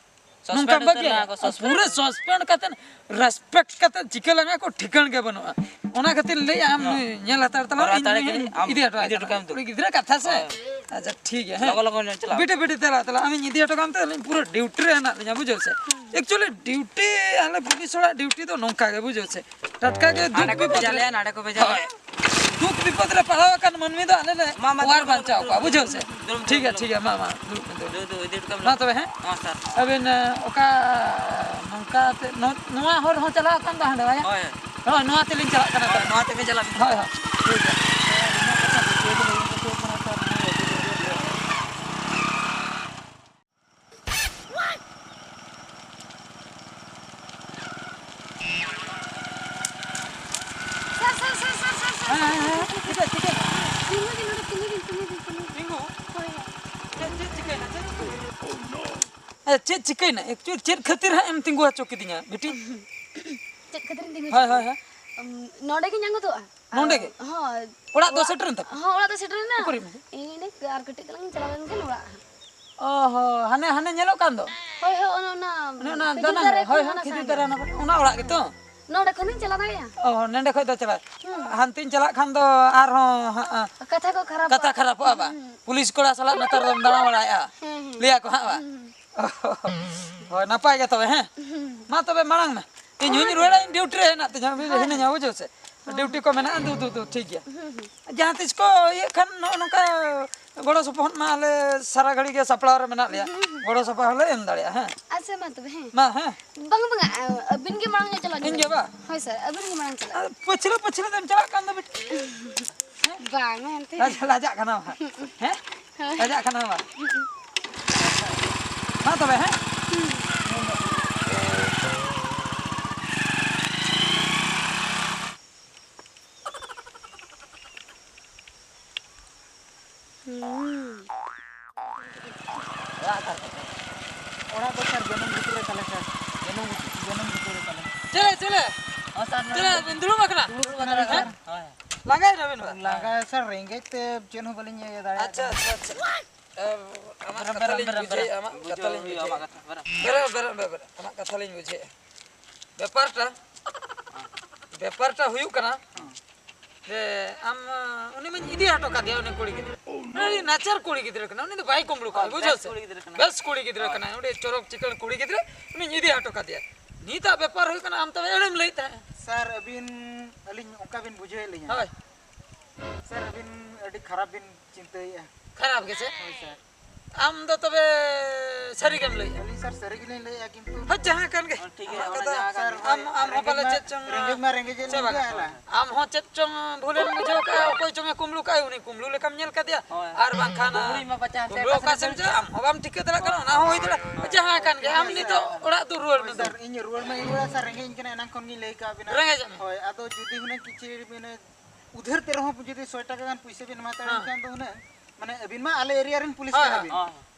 Suspend ᱱᱚᱝᱠᱟ ᱩᱛᱟᱹᱨ ᱵᱟᱹᱜᱤᱭᱟ? ᱞᱟᱝᱟ ᱠᱚ, suspend᱾ ᱯᱩᱨᱟᱹ suspend ᱠᱟᱛᱮ, respect ᱠᱟᱛᱮ ᱪᱤᱠᱟᱹ ᱞᱟᱝᱟ ᱠᱚ ᱴᱷᱤᱠᱟᱹᱱ ᱜᱮ ᱵᱟᱹᱱᱩᱜᱼᱟ᱾ ᱚᱱᱟ ᱠᱷᱟᱹᱛᱤᱨ ᱞᱟᱹᱭᱟ ᱟᱢ ᱦᱮᱸ᱾ ᱱᱩᱭ ᱧᱮᱞ ᱦᱟᱛᱟᱲ ᱛᱟᱞᱟᱝ ᱦᱚᱨ ᱢᱮ, ᱤᱧ ᱦᱟᱛᱟᱲ ᱱᱩᱭ ᱠᱟᱹᱱᱟᱹᱧ, ᱟᱢ ᱤᱫᱤ ᱦᱚᱴᱚ ᱤᱫᱤ ᱦᱚᱴᱚ ᱠᱟᱭ ᱢᱮ᱾ ᱠᱩᱲᱤ ᱜᱤᱫᱽᱨᱟᱹ ᱠᱟᱛᱷᱟ ᱥᱮ᱾ ᱦᱳᱭ᱾ ᱟᱪᱪᱷᱟ, ᱴᱷᱤᱠ ᱜᱮᱭᱟ, ᱦᱮᱸ᱾ ᱞᱚᱜᱚᱱ ᱞᱚᱜᱚᱱ ᱧᱚᱜ ᱪᱟᱞᱟᱜ ᱢᱮ᱾ ᱵᱤᱴᱤ, ᱵᱤᱴᱤ, ᱛᱮᱞᱟ, ᱛᱮᱞᱟ, ᱟᱢᱤᱧ ᱤᱫᱤ ᱦᱚᱴᱚ ᱠᱟᱢ ᱛᱮ, ᱟᱹᱞᱤᱧ ᱯᱩᱨᱟᱹ duty ᱨᱮ ᱦᱮᱱᱟᱜ ᱞᱤᱧᱟ, ᱵᱩᱡᱷᱟᱹᱣ ᱥᱮ᱾ Actually, duty, ᱟᱞᱮ ᱯᱩᱞᱤᱥ ᱦᱚᱲᱟᱜ duty ᱫᱚ ᱱᱚᱝᱠᱟ ᱜᱮ, ᱵᱩᱡᱷᱟᱹᱣ ᱥᱮ᱾ ᱴᱟᱴᱠᱟ ᱜᱮ ᱫᱩᱠ ᱦᱟᱸᱰᱮ ᱠᱚ ᱵᱤᱯᱚᱫ ᱵᱷᱮᱡᱟ ᱨᱮ, ᱞᱮᱭᱟ, ᱱᱟᱰᱮ ᱠᱚ ᱵᱷᱮᱡᱟ ᱦᱳᱭ᱾ ᱞᱮᱭᱟ᱾ ᱫᱩᱠ ᱵᱤᱯᱚᱫ ᱨᱮ ᱯᱟᱲᱟᱣ ᱟᱠᱟᱱ ᱢᱟᱹᱱᱢᱤ ᱫᱚ ᱟᱞᱮ ᱞᱮ ᱢᱟ, ᱢᱟ, ᱚᱣᱟᱨ ᱫᱩᱲᱩᱵ, ᱵᱟᱧᱪᱟᱣ ᱫᱩᱲᱩᱵ, ᱠᱚᱣᱟ, ᱫᱩᱲᱩᱵ, ᱵᱩᱡᱷᱟᱹᱣ ᱥᱮ᱾ ᱫᱩᱲᱩᱵ, ᱴᱷᱤᱠ ᱜᱮᱭᱟ, ᱫᱩᱲᱩᱵ᱾ ᱴᱷᱤᱠ ᱜᱮᱭᱟ, ᱢᱟ, ᱢᱟ, ᱫᱩᱲᱩᱵ ᱢᱮ, ᱫᱩᱲᱩᱵ᱾ ᱫᱩ, ᱫᱩ, ᱤᱫᱤ ᱦᱚᱴᱚ ᱠᱟᱜ ᱢᱮ᱾ ᱦᱚᱸ, ᱥᱟᱨ᱾ ᱟᱹᱵᱤᱱ, ᱮ, ᱚᱠᱟ ᱱᱚᱝᱠᱟ ᱛᱮ, ᱱᱚ-, ᱱᱚᱣᱟ ᱦᱚᱨ ᱦᱚᱸ ᱪᱟᱞᱟᱣ ᱟᱠᱟᱱ ᱫᱚ ᱦᱟᱸᱰᱮ, ᱵᱟᱭᱟ? ᱦᱳᱭ, ᱦᱳᱭ᱾ ᱦᱳᱭ, ᱱᱚᱣᱟ ᱛᱮᱞᱤᱧ ᱪᱟᱞᱟᱜ ᱠᱟᱱᱟ ᱦᱳᱭ, ᱛᱟᱦᱚᱞᱮ᱾ ᱱᱚᱣᱟ ᱛᱮᱜᱮ ᱪᱟᱞᱟᱜ ᱵᱤᱱ᱾ ᱦᱳᱭ, ᱦᱳᱭ, ᱴᱷᱤᱠ ᱜᱮᱭᱟ᱾ ᱥᱟᱨ, ᱥᱟᱨ, ᱥᱟᱨ, ᱥᱟᱨ, ᱥᱟᱨ, ᱥᱟᱨ, ᱦᱮᱸ, ᱦᱮᱸ, ᱦᱮᱸ, ᱪᱤᱠᱟᱹ, ᱪᱤᱠᱟᱹ? ᱛᱤᱸᱜᱩ ᱵᱤᱱ ᱱᱚᱰᱮ, ᱛᱤᱸᱜᱩ ᱵᱤᱱ, ᱛᱤᱸᱜᱩ ᱵᱤᱱ, ᱛᱤᱸᱜᱩ᱾ ᱛᱤᱸᱜᱩ? ᱦᱳᱭ, ᱦᱳᱭ᱾ ᱪᱮᱫ, ᱪᱮᱫ ᱪᱤᱠᱟᱹᱭᱮᱱᱟ? ᱪᱮᱫ ᱪᱤᱠᱟᱹᱭᱮᱱᱟ? ᱮ, ᱪᱮᱫ, ᱪᱮᱫ ᱠᱷᱟᱹᱛᱤᱨ ᱦᱟᱸᱜ ᱮᱢ ᱛᱤᱸᱜᱩ ᱦᱚᱪᱚ ᱠᱤᱫᱤᱧᱟ, ᱵᱤᱴᱤ? ᱪᱮᱫ ᱠᱷᱟᱹᱛᱤᱨᱤᱧ ᱛᱤᱸᱜᱩ ᱦᱳᱭ, ᱦᱚᱪᱚ ᱦᱳᱭ, ᱠᱮᱫᱟ? ᱦᱳᱭ᱾ ᱩᱢ, ᱱᱚᱰᱮ ᱜᱤᱧ ᱟᱬᱜᱚ ᱫᱚᱜᱼᱟ᱾ ᱱᱚᱰᱮ ᱜᱮ? ᱦᱳᱭ᱾ ᱚᱲᱟᱜ ᱫᱚ ᱥᱮᱴᱮᱨᱮᱱ ᱛᱟᱯᱮ? ᱦᱚᱸ, ᱚᱲᱟᱜ ᱫᱚ ᱥᱮᱴᱮᱨᱮᱱᱟ᱾ ᱩᱠᱩᱨᱤᱡ ᱢᱮ? ᱤᱧ ᱟᱨ ᱠᱟᱹᱴᱤᱡ ᱛᱟᱞᱟᱝ ᱤᱧ ᱪᱟᱞᱟᱣ ᱞᱮᱱᱠᱷᱟᱱ ᱚᱲᱟᱜ ᱦᱟᱸᱜ᱾ ᱚ ᱦᱚᱸ, ᱦᱟᱱᱮ, ᱦᱟᱱᱮ ᱧᱮᱞᱚᱜ ᱠᱟᱱ ᱫᱚ? ᱦᱳᱭ, ᱦᱳᱭ, ᱚᱱᱮ ᱚᱱᱟ ᱚᱱᱮ ᱚᱱᱟ ᱠᱷᱤᱡᱩᱨ ᱫᱟᱱᱟ ᱫᱟᱨᱮ ᱦᱮᱲ, ᱦᱳᱭ, ᱠᱷᱚᱱ ᱦᱳᱭ, ᱦᱟᱱᱟ ᱠᱷᱤᱡᱩᱨ ᱥᱟᱦᱟ ᱫᱟᱨᱮ ᱜᱮ᱾ ᱦᱟᱱᱟ ᱯᱟᱴᱮ, ᱚᱱᱟ ᱚᱲᱟᱜ ᱜᱮᱛᱚ? ᱱᱚᱰᱮ ᱠᱷᱚᱱᱤᱧ ᱪᱟᱞᱟᱣ ᱫᱟᱲᱮᱭᱟᱜᱼᱟ? ᱚ, ᱱᱚᱰᱮ ᱠᱷᱚᱡ ᱫᱚ ᱪᱟᱞᱟᱜ᱾ ᱦᱩᱸ᱾ ᱦᱟᱱᱛᱮᱧ ᱪᱟᱞᱟᱜ ᱠᱷᱟᱱ ᱫᱚ ᱟᱨᱦᱚᱸ ᱦᱟᱸᱜ, ᱠᱟᱛᱷᱟ ᱠᱚ ᱠᱷᱟᱨᱟᱯᱚᱜᱼᱟ᱾ ᱠᱟᱛᱷᱟ ᱠᱷᱟᱨᱟᱯᱚᱜᱼᱟ ᱵᱟ? ᱦᱩᱸ᱾ ᱯᱩᱞᱤᱥ ᱠᱚᱲᱟ ᱥᱟᱞᱟᱜ ᱱᱮᱛᱟᱨ ᱫᱚᱢ ᱫᱟᱬᱟ ᱵᱟᱲᱟᱭᱮᱜᱼᱟ᱾ ᱦᱮᱸ, ᱦᱮᱸ᱾ ᱞᱟᱹᱭᱟ ᱠᱚ ᱦᱟᱸᱜ ᱵᱟ? ᱦᱩᱸ᱾ ᱦᱳᱭ, ᱱᱟᱯᱟᱭ ᱜᱮ ᱛᱚᱵᱮ, ᱦᱮᱸ? ᱦᱩᱸ᱾ ᱢᱟ ᱛᱚᱵᱮ ᱢᱟᱲᱟᱝ ᱢᱮ᱾ ᱤᱧ ᱦᱚᱸᱧ ᱦᱳᱭ᱾ ᱨᱩᱣᱟᱹᱲᱟ, ᱤᱧ ᱰᱤᱭᱩᱴᱤ ᱨᱮ ᱦᱮᱱᱟᱜ ᱛᱤᱧᱟ, ᱦᱳᱭ, ᱦᱤᱱᱟᱹᱧᱟ, ᱦᱳᱭ᱾ ᱵᱩᱡᱷᱟᱹᱣ ᱥᱮ? ᱦᱳᱭ᱾ ᱰᱤᱭᱩᱴᱤ ᱠᱚ ᱢᱮᱱᱟᱜᱼᱟ, ᱫᱩ, ᱫᱩ, ᱫᱩ, ᱴᱷᱤᱠ ᱜᱮᱭᱟ᱾ ᱦᱩᱸ, ᱦᱩᱸ᱾ ᱡᱟᱦᱟᱸ ᱛᱤᱥ ᱠᱚ ᱤᱭᱟᱹᱜ ᱠᱷᱟᱱ ᱱᱚᱜᱼᱚ ᱱᱚᱝᱠᱟ ᱜᱚᱲᱚ ᱥᱚᱯᱚᱦᱚᱫ ᱢᱟ ᱟᱞᱮ ᱥᱟᱨᱟ ᱜᱷᱟᱹᱲᱤ ᱜᱮ ᱥᱟᱯᱲᱟᱣ ᱨᱮ ᱢᱮᱱᱟᱜ ᱞᱮᱭᱟ᱾ ᱦᱩᱸ, ᱦᱩᱸ᱾ ᱜᱚᱲᱚ ᱥᱚᱯᱚᱦᱚᱫ ᱞᱮ ᱮᱢ ᱫᱟᱲᱮᱭᱟᱜᱼᱟ, ᱦᱮᱸ᱾ ᱟᱪᱪᱷᱟ, ᱢᱟ ᱛᱚᱵᱮ, ᱦᱮᱸ᱾ ᱢᱟ, ᱦᱮᱸ᱾ ᱵᱟᱝ, ᱵᱟᱝᱟ, ᱟ-, ᱟᱹᱵᱤᱱ ᱜᱮ ᱢᱟᱲᱟᱝ ᱧᱚᱜ ᱪᱟᱞᱟᱜ ᱤᱧ ᱵᱤᱱ᱾ ᱜᱮ ᱵᱟ? ᱦᱳᱭ, ᱥᱟᱨ, ᱟᱹᱵᱤᱱ ᱜᱮ ᱢᱟᱲᱟᱝ ᱪᱟᱞᱟᱜ ᱟᱨ ᱵᱤᱱ᱾ ᱯᱟᱹᱪᱷᱞᱟᱹ ᱯᱟᱹᱪᱷᱞᱟᱹ ᱛᱮᱢ ᱪᱟᱞᱟᱜ ᱠᱟᱱ ᱫᱚ ᱵᱤᱴᱤ᱾ ᱵᱟᱝ ᱮᱱᱛᱮ᱾ ᱞᱟᱡ-, ᱞᱟᱡᱟᱜ ᱠᱟᱱᱟᱢ ᱦᱟᱸᱜ᱾ ᱦᱮᱸ? ᱞᱟᱡᱟᱜ ᱠᱟᱱᱟᱢ ᱵᱟᱝ? ᱢᱟ ᱛᱚᱵᱮ, ᱦᱮᱸ? ᱦᱩᱸ᱾ ᱚᱲᱟᱜ ᱫᱚ ᱥᱟᱨ ᱡᱟᱹᱱᱩᱢ ᱵᱷᱤᱛᱤᱨ ᱨᱮ ᱛᱟᱞᱮ ᱥᱟᱨ᱾ ᱡᱟᱹᱱᱩᱢ ᱵᱷᱤᱛᱤᱨ, ᱡᱟᱹᱱᱩᱢ ᱵᱷᱤᱛᱤᱨ ᱨᱮ ᱛᱟᱞᱮ᱾ ᱪᱮᱞᱮ, ᱪᱮᱞᱮ? ᱦᱚᱸ ᱥᱟᱨ, ᱪᱮᱞᱮ, ᱱᱚᱰᱮ ᱵᱤᱱ ᱫᱩᱲᱩᱵ ᱟᱠᱟᱱᱟ? ᱫᱩᱲᱩᱵ ᱟᱠᱟᱱᱟ ᱦᱮᱸ? ᱥᱟᱨ᱾ ᱦᱳᱭ᱾ ᱞᱟᱸᱜᱟᱭ ᱱᱟᱵᱤᱱ ᱵᱟᱝ? ᱞᱟᱸᱜᱟ ᱥᱟᱨ, ᱨᱮᱸᱜᱮᱡ ᱛᱮ ᱪᱮᱫ ᱦᱚᱸ ᱵᱟᱹᱞᱤᱧ ᱤᱭᱟᱹ ᱫᱟᱲᱮᱭᱟᱜ ᱟᱪᱪᱷᱟ, ᱠᱟᱱᱟ᱾ ᱟᱪᱪᱷᱟ, ᱟᱪᱪᱷᱟ᱾ ᱮ, ᱟᱢᱟᱜ ᱵᱮᱨᱮᱫ, ᱠᱟᱛᱷᱟ ᱵᱮᱨᱮᱫ, ᱞᱤᱧ ᱵᱮᱨᱮᱫ, ᱵᱩᱡᱷᱟᱹᱣᱮᱫᱼᱟ, ᱵᱮᱨᱮᱫ᱾ ᱟᱢᱟᱜ ᱵᱩᱡᱷᱟᱹᱣ ᱠᱟᱛᱷᱟ ᱞᱤᱧ ᱦᱩᱭᱩᱜᱼᱟ, ᱵᱩᱡᱷᱟᱹᱣᱮᱫᱼᱟ᱾ ᱟᱢᱟᱜ ᱠᱟᱛᱷᱟ᱾ ᱵᱮᱨᱮᱫ, ᱵᱮᱨᱮᱫ, ᱵᱮᱨᱮᱫ, ᱟᱢᱟᱜ ᱠᱟᱛᱷᱟ ᱞᱤᱧ ᱵᱩᱡᱷᱟᱹᱣᱮᱫᱼᱟ᱾ ᱵᱮᱯᱟᱨᱴᱟ, ᱵᱮᱯᱟᱨᱴᱟ ᱦᱩᱭᱩᱜ ᱠᱟᱱᱟ ᱡᱮ ᱟᱢ, ᱩᱱᱤ ᱢᱟᱧ ᱤᱫᱤ ᱦᱚᱴᱚ ᱠᱟᱫᱮᱭᱟ, ᱩᱱᱤ ᱠᱩᱲᱤ ᱜᱤᱫᱽᱨᱟᱹ᱾ ᱩᱱᱤ ᱟᱹᱰᱤ ᱱᱟᱪᱟᱨ ᱠᱩᱲᱤ ᱜᱤᱫᱽᱨᱟᱹ ᱠᱟᱱᱟ, ᱩᱱᱤ ᱫᱚ ᱵᱟᱭ ᱠᱩᱢᱵᱽᱲᱩ ᱠᱟᱜᱼᱟ, ᱦᱳᱭ, ᱵᱩᱡᱷᱟᱹᱣ ᱵᱮᱥ ᱥᱮ? ᱠᱩᱲᱤ ᱜᱤᱫᱽᱨᱟᱹ ᱠᱟᱱᱟᱭ᱾ ᱵᱮᱥ ᱠᱩᱲᱤ ᱜᱤᱫᱽᱨᱟᱹ ᱦᱳᱭ᱾ ᱠᱟᱱᱟᱭ, ᱩᱱᱤ ᱪᱚᱨᱚᱠ ᱪᱤᱠᱟᱹᱲ ᱠᱩᱲᱤ ᱜᱤᱫᱽᱨᱟᱹ, ᱩᱱᱤᱧ ᱤᱫᱤ ᱦᱚᱴᱚ ᱠᱟᱫᱮᱭᱟ᱾ ᱱᱤᱛᱟᱜ ᱵᱮᱯᱟᱨ ᱦᱩᱭᱩᱜ ᱠᱟᱱᱟ, ᱟᱢ ᱛᱚᱵᱮ ᱮᱲᱮᱢ ᱞᱟᱹᱭᱮᱫ ᱛᱟᱦᱮᱸᱫ᱾ ᱥᱟᱨ, ᱟᱹᱵᱤᱱ, ᱟᱹᱞᱤᱧ ᱚᱱᱠᱟ ᱵᱤᱱ ᱵᱩᱡᱷᱟᱹᱣᱮᱫ ᱞᱤᱧᱟ᱾ ᱦᱳᱭ᱾ ᱥᱟᱨ, ᱟᱹᱵᱤᱱ ᱟᱹᱰᱤ ᱠᱷᱟᱨᱟᱯ ᱵᱤᱱ ᱪᱤᱱᱛᱟᱹᱭᱮᱫᱼᱟ᱾ ᱠᱷᱟᱨᱟᱯ ᱜᱮᱥᱮ? ᱦᱳᱭ, ᱥᱟᱨ᱾ ᱟᱢ ᱫᱚ ᱛᱚᱵᱮ ᱥᱟᱹᱨᱤ ᱜᱮᱢ ᱞᱟᱹᱭᱮᱫᱼᱟ? ᱟᱹᱞᱤᱧ, ᱥᱟᱨ, ᱥᱟᱹᱨᱤ ᱜᱮᱞᱤᱧ ᱞᱟᱹᱭᱮᱫᱼᱟ, ᱠᱤᱱᱛᱩ ᱦᱳᱭ, ᱡᱟᱦᱟᱸ ᱠᱟᱱ ᱜᱮ᱾ ᱦᱚᱸ, ᱴᱷᱤᱠ ᱜᱮᱭᱟ, ᱟᱢᱟᱜ ᱚᱱᱟ ᱠᱟᱛᱷᱟ, ᱡᱟᱦᱟᱸ ᱠᱟᱱ ᱟᱢ, ᱜᱮ᱾ ᱟᱢ ᱦᱚᱸ ᱨᱮᱸᱜᱮᱡ ᱯᱟᱞᱮ ᱢᱟ, ᱪᱮᱫ ᱪᱚᱝ, ᱨᱮᱸᱜᱮᱡ ᱢᱟ ᱨᱮᱸᱜᱮᱡ ᱮᱫ ᱥᱮ ᱞᱤᱧ ᱵᱟᱝ? ᱜᱮᱭᱟ, ᱟᱞᱟ᱾ ᱟᱢ ᱦᱚᱸ ᱪᱮᱫ ᱪᱚᱝ ᱵᱷᱩᱞᱮᱢ ᱵᱩᱡᱷᱟᱹᱣ ᱠᱟᱜᱼᱟ, ᱚᱠᱚᱭ ᱪᱚᱝ ᱮ ᱠᱩᱢᱵᱽᱲᱩ ᱠᱟᱜᱼᱟᱭ, ᱩᱱᱤ ᱠᱩᱢᱵᱽᱲᱩ ᱞᱮᱠᱟᱢ ᱧᱮᱞ ᱠᱟᱫᱮᱭᱟ᱾ ᱦᱳᱭ᱾ ᱟᱨ ᱵᱟᱝᱠᱷᱟᱱ ᱠᱩᱢᱵᱽᱲᱩᱭᱤᱡ ᱢᱟ ᱯᱟᱪᱷᱮ ᱦᱟᱱᱛᱮ ᱠᱩᱢᱵᱽᱲᱩ ᱚᱠᱟ ᱚᱠᱟ ᱥᱮᱫ ᱥᱮᱱ ᱮᱢ ᱪᱟᱞᱟᱜ᱾ ᱪᱟᱞᱟᱜᱼᱟ, ᱟᱢ ᱦᱚᱸ ᱵᱟᱢ ᱴᱷᱤᱠᱟᱹ ᱫᱟᱲᱮᱭᱟᱜ ᱠᱟᱱᱟ, ᱚᱱᱟ ᱦᱚᱸ ᱦᱩᱭ ᱫᱟᱲᱮᱭᱟᱜᱼᱟ᱾ ᱡᱟᱦᱟᱸ ᱠᱟᱱ ᱜᱮ, ᱟᱢ ᱱᱤᱛᱚᱜ ᱚᱲᱟᱜ ᱫᱚ ᱨᱩᱣᱟᱹᱲ ᱢᱮ᱾ ᱥᱟᱨ, ᱤᱧ ᱨᱩᱣᱟᱹᱲ ᱢᱟ ᱤᱧ ᱨᱩᱣᱟᱹᱲᱟ, ᱥᱟᱨ, ᱨᱮᱸᱜᱮᱡ ᱤᱧ ᱠᱟᱱᱟ, ᱮᱱᱟᱝ ᱠᱷᱚᱱ ᱜᱤᱧ ᱞᱟᱹᱭ ᱠᱟᱜ ᱵᱤᱱᱟ᱾ ᱨᱮᱸᱜᱮᱡ ᱢᱮ᱾ ᱦᱳᱭ, ᱟᱫᱚ ᱡᱩᱫᱤ ᱦᱩᱱᱟᱹᱝ ᱠᱤᱪᱷᱤ ᱢᱟᱱᱮ ᱩᱫᱷᱟᱹᱨ ᱛᱮ ᱨᱮᱦᱚᱸ ᱡᱩᱫᱤ ᱥᱚᱭ ᱴᱟᱠᱟ ᱜᱟᱱ ᱯᱩᱭᱥᱟᱹ ᱵᱤᱱ ᱮᱢᱟ ᱛᱟᱹᱞᱤᱧ ᱦᱮᱸ᱾ ᱠᱷᱟᱱ ᱫᱚ ᱦᱩᱱᱟᱹᱝ, ᱢᱟᱱᱮ ᱟᱹᱵᱤᱱ ᱢᱟ ᱟᱞᱮ ᱮᱨᱤᱭᱟ ᱨᱮᱱ ᱯᱩᱞᱤᱥ ᱦᱳᱭ, ᱠᱟᱱᱟ ᱦᱳᱭ᱾ ᱵᱤᱱ᱾ ᱦᱳᱭ᱾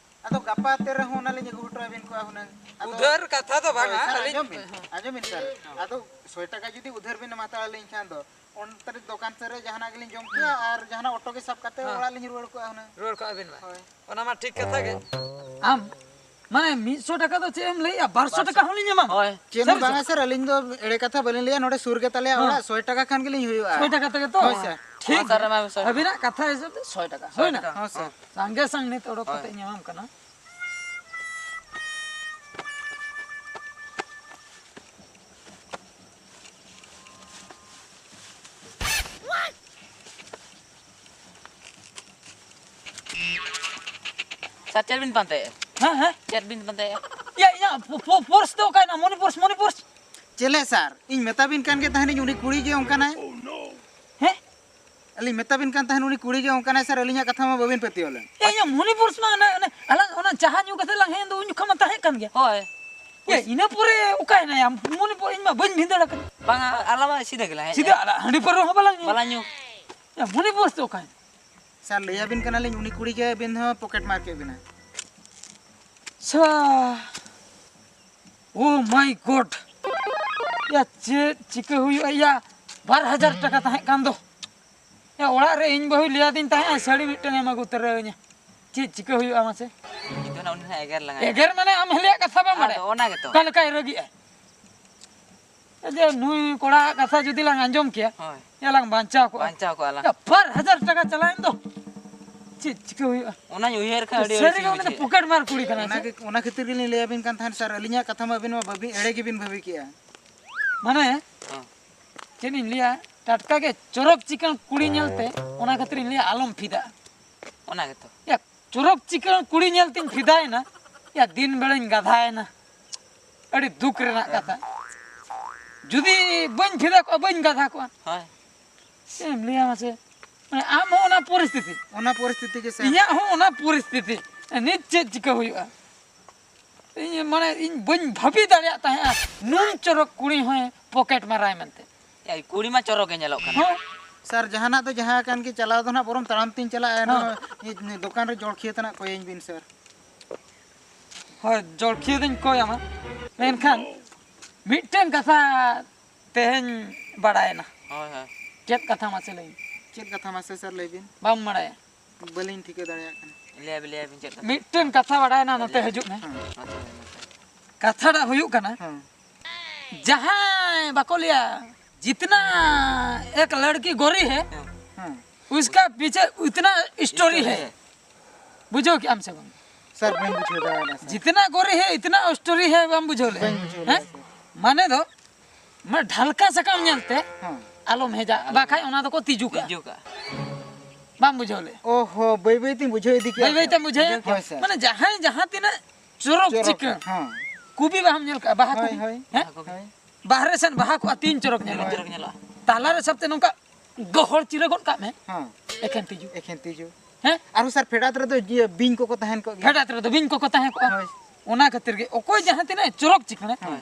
ᱟᱫᱚ ᱜᱟᱯᱟ ᱛᱮ ᱨᱮᱦᱚᱸ ᱚᱱᱟ ᱞᱤᱧ ᱟᱹᱜᱩ ᱦᱚᱴᱚ ᱟᱹᱵᱤᱱ ᱠᱚᱣᱟ ᱦᱩᱱᱟᱹᱝ᱾ ᱟᱫᱚ ᱩᱫᱷᱟᱹᱨ ᱠᱟᱛᱷᱟ ᱫᱚ ᱵᱟᱝᱟ, ᱦᱳᱭ, ᱥᱟᱨ, ᱟᱹᱞᱤᱧ ᱟᱸᱡᱚᱢ ᱵᱤᱱ, ᱦᱮᱸ᱾ ᱟᱸᱡᱚᱢ ᱵᱤᱱ, ᱥᱟᱨ᱾ ᱦᱮᱸ᱾ ᱟᱫᱚ ᱥᱚᱭ ᱴᱟᱠᱟ ᱡᱩᱫᱤ ᱩᱫᱷᱟᱹᱨ ᱵᱤᱱ ᱮᱢᱟ ᱛᱟᱹᱞᱤᱧ ᱠᱷᱟᱱ ᱫᱚ, ᱚᱱᱛᱮ ᱨᱮ ᱫᱚᱠᱟᱱ ᱥᱮᱫ ᱨᱮ ᱡᱟᱦᱟᱱᱟᱜ ᱜᱮᱞᱤᱧ ᱡᱚᱢ ᱠᱮᱭᱟ ᱦᱮᱸ᱾ ᱟᱨ ᱡᱟᱦᱟᱱᱟᱜ ᱚᱴᱳ ᱜᱮ ᱥᱟᱵ ᱠᱟᱛᱮ ᱦᱮᱸ᱾ ᱚᱲᱟᱜ ᱞᱤᱧ ᱨᱩᱣᱟᱹᱲ ᱠᱚᱜᱼᱟ ᱦᱩᱱᱟᱹᱝ᱾ ᱨᱩᱣᱟᱹᱲ ᱠᱚᱜᱼᱟ ᱵᱤᱱ ᱵᱟᱝ? ᱦᱳᱭ᱾ ᱚᱱᱟ ᱢᱟ ᱴᱷᱤᱠ ᱠᱟᱛᱷᱟ ᱜᱮ᱾ ᱟᱢ ᱢᱟᱱᱮ ᱢᱤᱫ ᱥᱚ ᱴᱟᱠᱟ ᱫᱚ ᱪᱮᱫ ᱮᱢ ᱞᱟᱹᱭᱮᱜᱼᱟ? ᱵᱟᱨ ᱥᱚ ᱴᱟᱠᱟ ᱦᱚᱸᱞᱤᱧ ᱮᱢᱟᱢᱟ᱾ ᱦᱳᱭ᱾ ᱪᱮᱫ ᱦᱚᱸ ᱥᱟᱹᱨᱤ ᱵᱟᱝᱟ ᱥᱮ? ᱥᱟᱨ, ᱟᱹᱞᱤᱧ ᱫᱚ ᱮᱲᱮ ᱠᱟᱛᱷᱟ ᱵᱟᱹᱞᱤᱧ ᱞᱟᱹᱭᱟ, ᱱᱚᱰᱮ ᱥᱩᱨ ᱜᱮ ᱛᱟᱞᱮᱭᱟ ᱦᱮᱸ᱾ ᱚᱲᱟᱜ, ᱥᱚᱭ ᱴᱟᱠᱟ ᱠᱷᱟᱱ ᱜᱮᱞᱤᱧ ᱦᱩᱭᱩᱜᱼᱟ᱾ ᱥᱚᱭ ᱴᱟᱠᱟ ᱛᱮᱜᱮ ᱛᱚ? ᱦᱳᱭ ᱥᱟᱨ᱾ ᱴᱷᱤᱠ ᱦᱳᱭ ᱥᱟᱨ, ᱜᱮᱭᱟ᱾ ᱮᱢᱟᱭ ᱢᱮ ᱥᱚᱭ ᱴᱟᱠᱟ᱾ ᱟᱹᱵᱤᱱᱟᱜ ᱠᱟᱛᱷᱟ ᱦᱤᱥᱟᱹᱵ ᱛᱮ ᱥᱚᱭ ᱴᱟᱠᱟ᱾ ᱥᱚᱭ ᱦᱩᱭᱱᱟ? ᱴᱟᱠᱟ᱾ ᱦᱚᱸ ᱥᱟᱨ᱾ ᱥᱟᱸᱜᱮ ᱥᱟᱝ ᱱᱤᱛ ᱚᱰᱚᱠ ᱦᱳᱭ᱾ ᱠᱟᱛᱮ ᱤᱧ ᱮᱢᱟᱢ ᱠᱟᱱᱟ᱾ ᱥᱟᱨ, ᱪᱮᱫ ᱵᱤᱱ ᱯᱟᱱᱛᱮᱭᱮᱫᱼᱟ? ᱦᱮᱸ, ᱦᱮᱸ᱾ ᱪᱮᱫ ᱵᱤᱱ ᱯᱟᱱᱛᱮᱭᱮᱫᱼᱟ? ᱭᱟ, ᱤᱧᱟᱹᱜ ᱯᱚ-, ᱯᱚ-, ᱯᱚᱨᱥ ᱫᱚ ᱚᱠᱟᱭᱮᱱᱟ? ᱢᱚᱱᱤ ᱯᱚᱨᱥ, ᱢᱚᱱᱤ ᱯᱚᱨᱥ᱾ ᱪᱮᱞᱮ ᱥᱟᱨ? ᱤᱧ ᱢᱮᱛᱟ ᱵᱤᱱ ᱠᱟᱱ ᱜᱮ ᱛᱟᱦᱮᱱᱤᱧ, ᱩᱱᱤ ᱠᱩᱲᱤ ᱜᱮ ᱚᱱᱠᱟᱱᱟᱭ᱾ ᱦᱮᱸ? ᱟᱹᱞᱤᱧ ᱢᱮᱛᱟᱵᱤᱱ ᱠᱟᱱ ᱛᱟᱦᱮᱱ, ᱩᱱᱤ ᱠᱩᱲᱤ ᱜᱮ ᱚᱱᱠᱟᱱᱟᱭ ᱥᱟᱨ, ᱟᱹᱞᱤᱧᱟᱜ ᱠᱟᱛᱷᱟ ᱢᱟ ᱵᱟᱹᱵᱤᱱ ᱯᱟᱹᱛᱭᱟᱹᱣ ᱞᱮᱱ᱾ ᱮ, ᱤᱧᱟᱹᱜ ᱢᱚᱱᱤᱯᱩᱨᱥ ᱢᱟ ᱚᱱᱟ, ᱚᱱᱟ ᱟᱞᱟᱝ ᱚᱱᱟ ᱪᱟᱦᱟ ᱧᱩ ᱠᱟᱛᱮ ᱞᱟᱝ ᱦᱮᱡ ᱮᱱ ᱫᱚ, ᱩᱱ ᱡᱚᱠᱷᱚᱱ ᱢᱟ ᱛᱟᱦᱮᱸ ᱠᱟᱱ ᱜᱮᱭᱟ᱾ ᱦᱳᱭ᱾ ᱮ, ᱤᱱᱟᱹ ᱯᱚᱨᱮ ᱚᱠᱟᱭᱮᱱᱟᱭᱟ? ᱢᱚᱱᱤᱯᱩᱨ, ᱤᱧ ᱢᱟ ᱵᱟᱹᱧ ᱵᱷᱤᱸᱫᱟᱹᱲ ᱟᱠᱟᱱᱟ᱾ ᱵᱟᱝᱟ, ᱟᱞᱟᱝ ᱢᱟ ᱥᱤᱫᱷᱟᱹ ᱜᱮᱞᱟᱝ ᱦᱮᱡ ᱥᱤᱫᱷᱟᱹ ᱮᱱ᱾ ᱟᱞᱟᱝ ᱦᱟᱺᱰᱤ ᱯᱟᱹᱣᱨᱟᱹ ᱦᱚᱸ ᱵᱟᱞᱟᱝ ᱧᱩ᱾ ᱵᱟᱞᱟᱝ ᱧᱩ᱾ ᱮ, ᱢᱚᱱᱤᱯᱩᱨᱥ ᱫᱚ ᱚᱠᱟᱭᱮᱱᱟ? ᱥᱟᱨ, ᱞᱟᱹᱭᱟᱵᱤᱱ ᱠᱟᱱᱟᱞᱤᱧ, ᱩᱱᱤ ᱠᱩᱲᱤ ᱜᱮ ᱟᱹᱵᱤᱱ ᱦᱚᱸ ᱯᱚᱠᱮᱴ ᱢᱟᱨ ᱠᱮᱫ ᱵᱤᱱᱟ᱾ ᱥᱟ-, oh my God! ᱭᱟ, ᱪᱮᱫ ᱪᱤᱠᱟᱹ ᱦᱩᱭᱩᱜᱼᱟ ᱭᱟ? ᱵᱟᱨ ᱦᱟᱡᱟᱨ ᱴᱟᱠᱟ ᱛᱟᱦᱮᱸ ᱠᱟᱱ ᱫᱚ᱾ ᱭᱟ, ᱚᱲᱟᱜ ᱨᱮ ᱤᱧ ᱵᱟᱹᱦᱩᱭ ᱞᱟᱹᱭᱟᱫᱤᱧ ᱛᱟᱦᱮᱸᱜᱼᱟ, ᱥᱟᱹᱲᱤ ᱢᱤᱫᱴᱟᱝ ᱮᱢ ᱟᱹᱜᱩ ᱛᱚᱨᱟᱹᱧᱟ᱾ ᱪᱮᱫ ᱪᱤᱠᱟᱹ ᱦᱩᱭᱩᱜᱼᱟ ᱢᱟᱥᱮ? ᱱᱤᱛᱚᱜ ᱱᱟᱜ ᱩᱱᱤ ᱱᱟᱜ ᱮᱜᱮᱨ ᱞᱟᱝᱟ᱾ ᱮᱜᱮᱨ ᱢᱟᱱᱮ ᱟᱢ ᱦᱤᱞᱤᱭᱟᱜ ᱠᱟᱛᱷᱟ ᱵᱟᱢ ᱟᱫᱚ ᱵᱟᱲᱟᱭᱟ? ᱚᱱᱟ ᱜᱮᱛᱚ᱾ ᱚᱠᱟ ᱞᱮᱠᱟᱭ ᱨᱟᱹᱜᱤᱜᱼᱟ? ᱮ ᱡᱮ ᱱᱩᱭ ᱠᱚᱲᱟᱣᱟᱜ ᱠᱟᱛᱷᱟ ᱡᱩᱫᱤ ᱞᱟᱝ ᱟᱸᱡᱚᱢ ᱠᱮᱭᱟ, ᱦᱳᱭ᱾ ᱭᱟ ᱞᱟᱝ ᱵᱟᱧᱪᱟᱣ ᱠᱚᱜᱼᱟ᱾ ᱵᱟᱧᱪᱟᱣ ᱠᱚᱜᱼᱟ ᱞᱟᱝ᱾ ᱭᱟ, ᱵᱟᱨ ᱦᱟᱡᱟᱨ ᱴᱟᱠᱟ ᱪᱟᱞᱟᱣᱮᱱ ᱫᱚ᱾ ᱪᱮᱫ ᱪᱤᱠᱟᱹ ᱦᱩᱭᱩᱜᱼᱟ? ᱚᱱᱟᱧ ᱩᱭᱦᱟᱹᱨ ᱠᱷᱟᱱ ᱟᱹᱰᱤ ᱥᱟᱹᱨᱤ ᱟᱹᱲᱤᱥ ᱜᱮ ᱩᱱᱤ ᱫᱚ ᱵᱩᱡᱷᱟᱹᱜᱼᱟ᱾ ᱯᱚᱠᱮᱴ ᱢᱟᱨ ᱠᱩᱲᱤ ᱠᱟᱱᱟᱭ ᱚᱱᱟ ᱥᱮ? ᱜᱮ, ᱚᱱᱟ ᱠᱷᱟᱹᱛᱤᱨ ᱜᱮᱞᱤᱧ ᱞᱟᱹᱭᱟᱵᱤᱱ ᱠᱟᱱ ᱛᱟᱦᱮᱸᱫ ᱥᱟᱨ, ᱟᱹᱞᱤᱧᱟᱜ ᱠᱟᱛᱷᱟ ᱢᱟ ᱟᱹᱵᱤᱱ ᱢᱟ ᱵᱟᱹᱵᱤᱱ, ᱮᱲᱮ ᱜᱮᱵᱤᱱ ᱵᱷᱟᱹᱵᱤ ᱠᱮᱜᱼᱟ᱾ ᱢᱟᱱᱮ, ᱦᱚᱸ᱾ ᱪᱮᱫ ᱤᱧ ᱞᱟᱹᱭᱟ, ᱴᱟᱴᱠᱟ ᱜᱮ ᱪᱚᱨᱚᱠ ᱪᱤᱠᱟᱹᱱ ᱠᱩᱲᱤ ᱧᱮᱞᱛᱮ, ᱚᱱᱟ ᱠᱷᱟᱹᱛᱤᱨ ᱤᱧ ᱞᱟᱹᱭᱟ ᱟᱞᱚᱢ ᱯᱷᱤᱫᱟᱜᱼᱟ᱾ ᱚᱱᱟ ᱜᱮᱛᱚ᱾ ᱭᱟ, ᱪᱚᱨᱚᱠ ᱪᱤᱠᱟᱹᱱ ᱠᱩᱲᱤ ᱧᱮᱞ ᱛᱤᱧ ᱯᱷᱤᱫᱟᱭᱮᱱᱟ, ᱭᱟ, ᱫᱤᱱ ᱵᱮᱲᱟᱧ ᱜᱟᱫᱷᱟᱭᱮᱱᱟ᱾ ᱟᱹᱰᱤ ᱫᱩᱠ ᱨᱮᱱᱟᱜ ᱠᱟᱛᱷᱟ᱾ ᱡᱩᱫᱤ ᱵᱟᱹᱧ ᱯᱷᱤᱫᱟ ᱠᱚᱜᱼᱟ, ᱵᱟᱹᱧ ᱜᱟᱫᱷᱟ ᱠᱚᱜᱼᱟ᱾ ᱦᱳᱭ᱾ ᱪᱮᱫ ᱮᱢ ᱞᱟᱹᱭᱟ ᱢᱟᱥᱮ? ᱢᱟᱱᱮ ᱟᱢ ᱦᱚᱸ ᱚᱱᱟ ᱯᱚᱨᱤᱥᱛᱷᱤᱛᱤ᱾ ᱚᱱᱟ ᱯᱚᱨᱤᱥᱛᱷᱤᱛᱤ ᱜᱮ ᱥᱮ᱾ ᱤᱧᱟᱹᱜ ᱦᱚᱸ ᱚᱱᱟ ᱯᱚᱨᱤᱥᱛᱷᱤᱛᱤ᱾ ᱱᱤᱛ ᱪᱮᱫ ᱪᱤᱠᱟᱹ ᱦᱩᱭᱩᱜᱼᱟ? ᱤᱧ, ᱢᱟᱱᱮ, ᱤᱧ ᱵᱟᱹᱧ ᱵᱷᱟᱹᱵᱤ ᱫᱟᱲᱮᱭᱟᱜ ᱛᱟᱦᱮᱸᱜᱼᱟ ᱱᱩᱱ ᱪᱚᱨᱚᱠ ᱠᱩᱲᱤ ᱦᱚᱸᱭ ᱯᱚᱠᱮᱴ ᱢᱟᱨᱟᱭ ᱢᱮᱱᱛᱮ᱾ ᱮᱭ, ᱠᱩᱲᱤ ᱢᱟ ᱪᱚᱨᱚᱠ ᱜᱮ ᱧᱮᱞᱚᱜ ᱠᱟᱱᱟ᱾ ᱦᱚᱸ᱾ ᱥᱟᱨ, ᱡᱟᱦᱟᱱᱟᱜ ᱫᱚ ᱡᱟᱦᱟᱸ ᱠᱟᱱ ᱜᱮ, ᱪᱟᱞᱟᱣ ᱫᱚ ᱱᱟᱦᱟᱜ ᱵᱚᱨᱚᱝ ᱛᱟᱲᱟᱢ ᱛᱤᱧ ᱪᱟᱞᱟᱜᱼᱟ, ᱦᱚᱸ᱾ ᱮᱱᱨᱮᱦᱚᱸ ᱫᱚᱠᱟᱱ ᱨᱮ ᱡᱚᱞᱠᱷᱤᱭᱟᱹ ᱛᱟᱱᱟᱜ ᱠᱚᱭᱟᱹᱧ ᱵᱤᱱ ᱥᱟᱨ᱾ ᱦᱳᱭ, ᱡᱚᱞᱠᱷᱤᱭᱟᱹ ᱫᱚᱧ ᱠᱚᱭ ᱟᱢᱟ, ᱢᱮᱱᱠᱷᱟᱱ ᱢᱤᱫᱴᱟᱝ ᱠᱟᱛᱷᱟ ᱛᱮᱦᱮᱧ ᱵᱟᱲᱟᱭᱮᱱᱟ᱾ ᱦᱳᱭ, ᱦᱳᱭ᱾ ᱪᱮᱫ ᱠᱟᱛᱷᱟ ᱢᱟᱥᱮ ᱞᱟᱹᱭ ᱢᱮ? ᱪᱮᱫ ᱠᱟᱛᱷᱟ ᱢᱟᱥᱮ ᱥᱟᱨ ᱞᱟᱹᱭ ᱵᱤᱱ? ᱵᱟᱢ ᱵᱟᱲᱟᱭᱟ? ᱵᱟᱹᱞᱤᱧ ᱴᱷᱤᱠᱟᱹ ᱫᱟᱲᱮᱭᱟᱜ ᱠᱟᱱᱟ᱾ ᱞᱟᱹᱭ ᱟᱵᱤᱱ, ᱞᱟᱹᱭ ᱟᱵᱤᱱ ᱪᱮᱫ ᱠᱟᱛᱷᱟ? ᱢᱤᱫᱴᱟᱝ ᱠᱟᱛᱷᱟ ᱵᱟᱲᱟᱭᱮᱱᱟ, ᱱᱚᱛᱮ ᱦᱤᱡᱩᱜ ᱢᱮ᱾ ᱦᱮᱸ᱾ ᱟᱪᱪᱷᱟ, ᱦᱮᱸ᱾ ᱠᱟᱛᱷᱟᱴᱟᱜ ᱦᱩᱭᱩᱜ ᱠᱟᱱᱟ, ᱦᱮᱸ᱾ ᱡᱟᱦᱟᱸᱭ ᱵᱟᱠᱚ ᱞᱟᱹᱭᱟ, ᱡᱤᱛᱱᱟ ᱮᱠ ᱞᱟᱲᱠᱤ ᱜᱳᱨᱤ ᱦᱮ, ᱦᱮᱸ᱾ ᱩᱥᱠᱟ ᱯᱤᱪᱷᱮ ᱩᱛᱱᱟ ᱥᱴᱳᱨᱤ ᱦᱮ᱾ ᱵᱩᱡᱷᱟᱹᱣ ᱠᱮᱜ ᱟᱢ ᱥᱮ ᱵᱟᱝ? ᱥᱟᱨ, ᱵᱟᱹᱧ ᱵᱩᱡᱷᱟᱹᱣ ᱫᱟᱲᱮᱭᱟᱫᱟ, ᱥᱟᱨ᱾ ᱡᱤᱛᱱᱟ ᱜᱳᱨᱤ ᱦᱮ, ᱩᱛᱱᱟ ᱥᱴᱳᱨᱤ ᱦᱮ, ᱵᱟᱢ ᱵᱩᱡᱷᱟᱹᱣ ᱞᱮᱫᱟ? ᱵᱟᱹᱧ ᱵᱩᱡᱷᱟᱹᱣ ᱞᱮᱫᱟ, ᱦᱮᱸ? ᱥᱟᱨ᱾ ᱢᱟᱱᱮ ᱫᱚ, ᱢᱟᱱᱮ ᱰᱷᱟᱞᱠᱟ ᱥᱟᱠᱟᱢ ᱧᱮᱞᱛᱮ ᱦᱮᱸ᱾ ᱟᱞᱚᱢ ᱦᱮᱡᱟ, ᱵᱟᱠᱷᱟᱡ ᱚᱱᱟ ᱫᱚᱠᱚ ᱛᱤᱡᱩ ᱠᱟᱜᱼᱟ᱾ ᱛᱤᱡᱩ ᱠᱟᱜᱼᱟ᱾ ᱵᱟᱢ ᱵᱩᱡᱷᱟᱹᱣ ᱞᱮᱫᱟ? ᱚ ᱦᱚ, ᱵᱟᱹᱭ ᱵᱟᱹᱭ ᱛᱤᱧ ᱵᱩᱡᱷᱟᱹᱣ ᱤᱫᱤ ᱠᱮᱜᱼᱟ, ᱵᱟᱹᱭ ᱵᱟᱹᱭ ᱥᱟᱨ᱾ ᱛᱮᱢ ᱵᱩᱡᱷᱟᱹᱣᱟ? ᱦᱳᱭ, ᱥᱟᱨ᱾ ᱢᱟᱱᱮ ᱡᱟᱦᱟᱸᱭ ᱡᱟᱦᱟᱸ ᱛᱤᱱᱟᱹᱜ ᱪᱚᱨᱚᱠ ᱪᱚᱨᱚᱠ, ᱪᱤᱠᱟᱹ, ᱦᱮᱸ᱾ ᱠᱚᱵᱤ ᱵᱟᱦᱟᱢ ᱧᱮᱞ ᱠᱟᱜᱼᱟ, ᱵᱟᱦᱟ ᱦᱳᱭ, ᱠᱚᱵᱤ? ᱦᱳᱭ, ᱦᱮᱸ? ᱦᱳᱭ᱾ ᱵᱟᱦᱨᱮ ᱥᱮᱱ ᱵᱟᱦᱟ ᱠᱚᱜᱼᱟ, ᱛᱤᱱ ᱪᱚᱨᱚᱠ ᱧᱮᱞᱚᱜᱼᱟ᱾ ᱦᱳᱭ᱾ ᱪᱚᱨᱚᱠ ᱧᱮᱞᱚᱜᱼᱟ᱾ ᱛᱟᱞᱟᱨᱮ ᱥᱟᱵᱛᱮ ᱱᱚᱝᱠᱟ ᱜᱚᱦᱚᱲ ᱪᱤᱨᱟᱹ ᱜᱚᱫ ᱠᱟᱜ ᱢᱮ᱾ ᱦᱮᱸ᱾ ᱮᱠᱷᱮᱱ ᱛᱤᱡᱩ᱾ ᱮᱠᱷᱮᱱ ᱛᱤᱡᱩ᱾ ᱦᱮᱸ? ᱟᱨᱦᱚᱸ ᱥᱟᱨ, ᱯᱷᱮᱰᱟᱛ ᱨᱮᱫᱚ ᱤᱭᱟᱹ ᱵᱤᱧ ᱠᱚᱠᱚ ᱛᱟᱦᱮᱱ ᱠᱚᱜ ᱜᱮᱭᱟ᱾ ᱯᱷᱮᱰᱟᱛ ᱨᱮᱫᱚ ᱵᱤᱧ ᱠᱚᱠᱚ ᱛᱟᱦᱮᱸ ᱠᱚᱜᱼᱟ᱾ ᱦᱳᱭ᱾ ᱚᱱᱟ ᱠᱷᱟᱹᱛᱤᱨ ᱜᱮ ᱚᱠᱚᱭ ᱡᱟᱦᱟᱸ ᱛᱤᱱᱟᱹᱜ ᱪᱚᱨᱚᱠ ᱪᱤᱠᱟᱹᱬᱟ, ᱦᱳᱭ᱾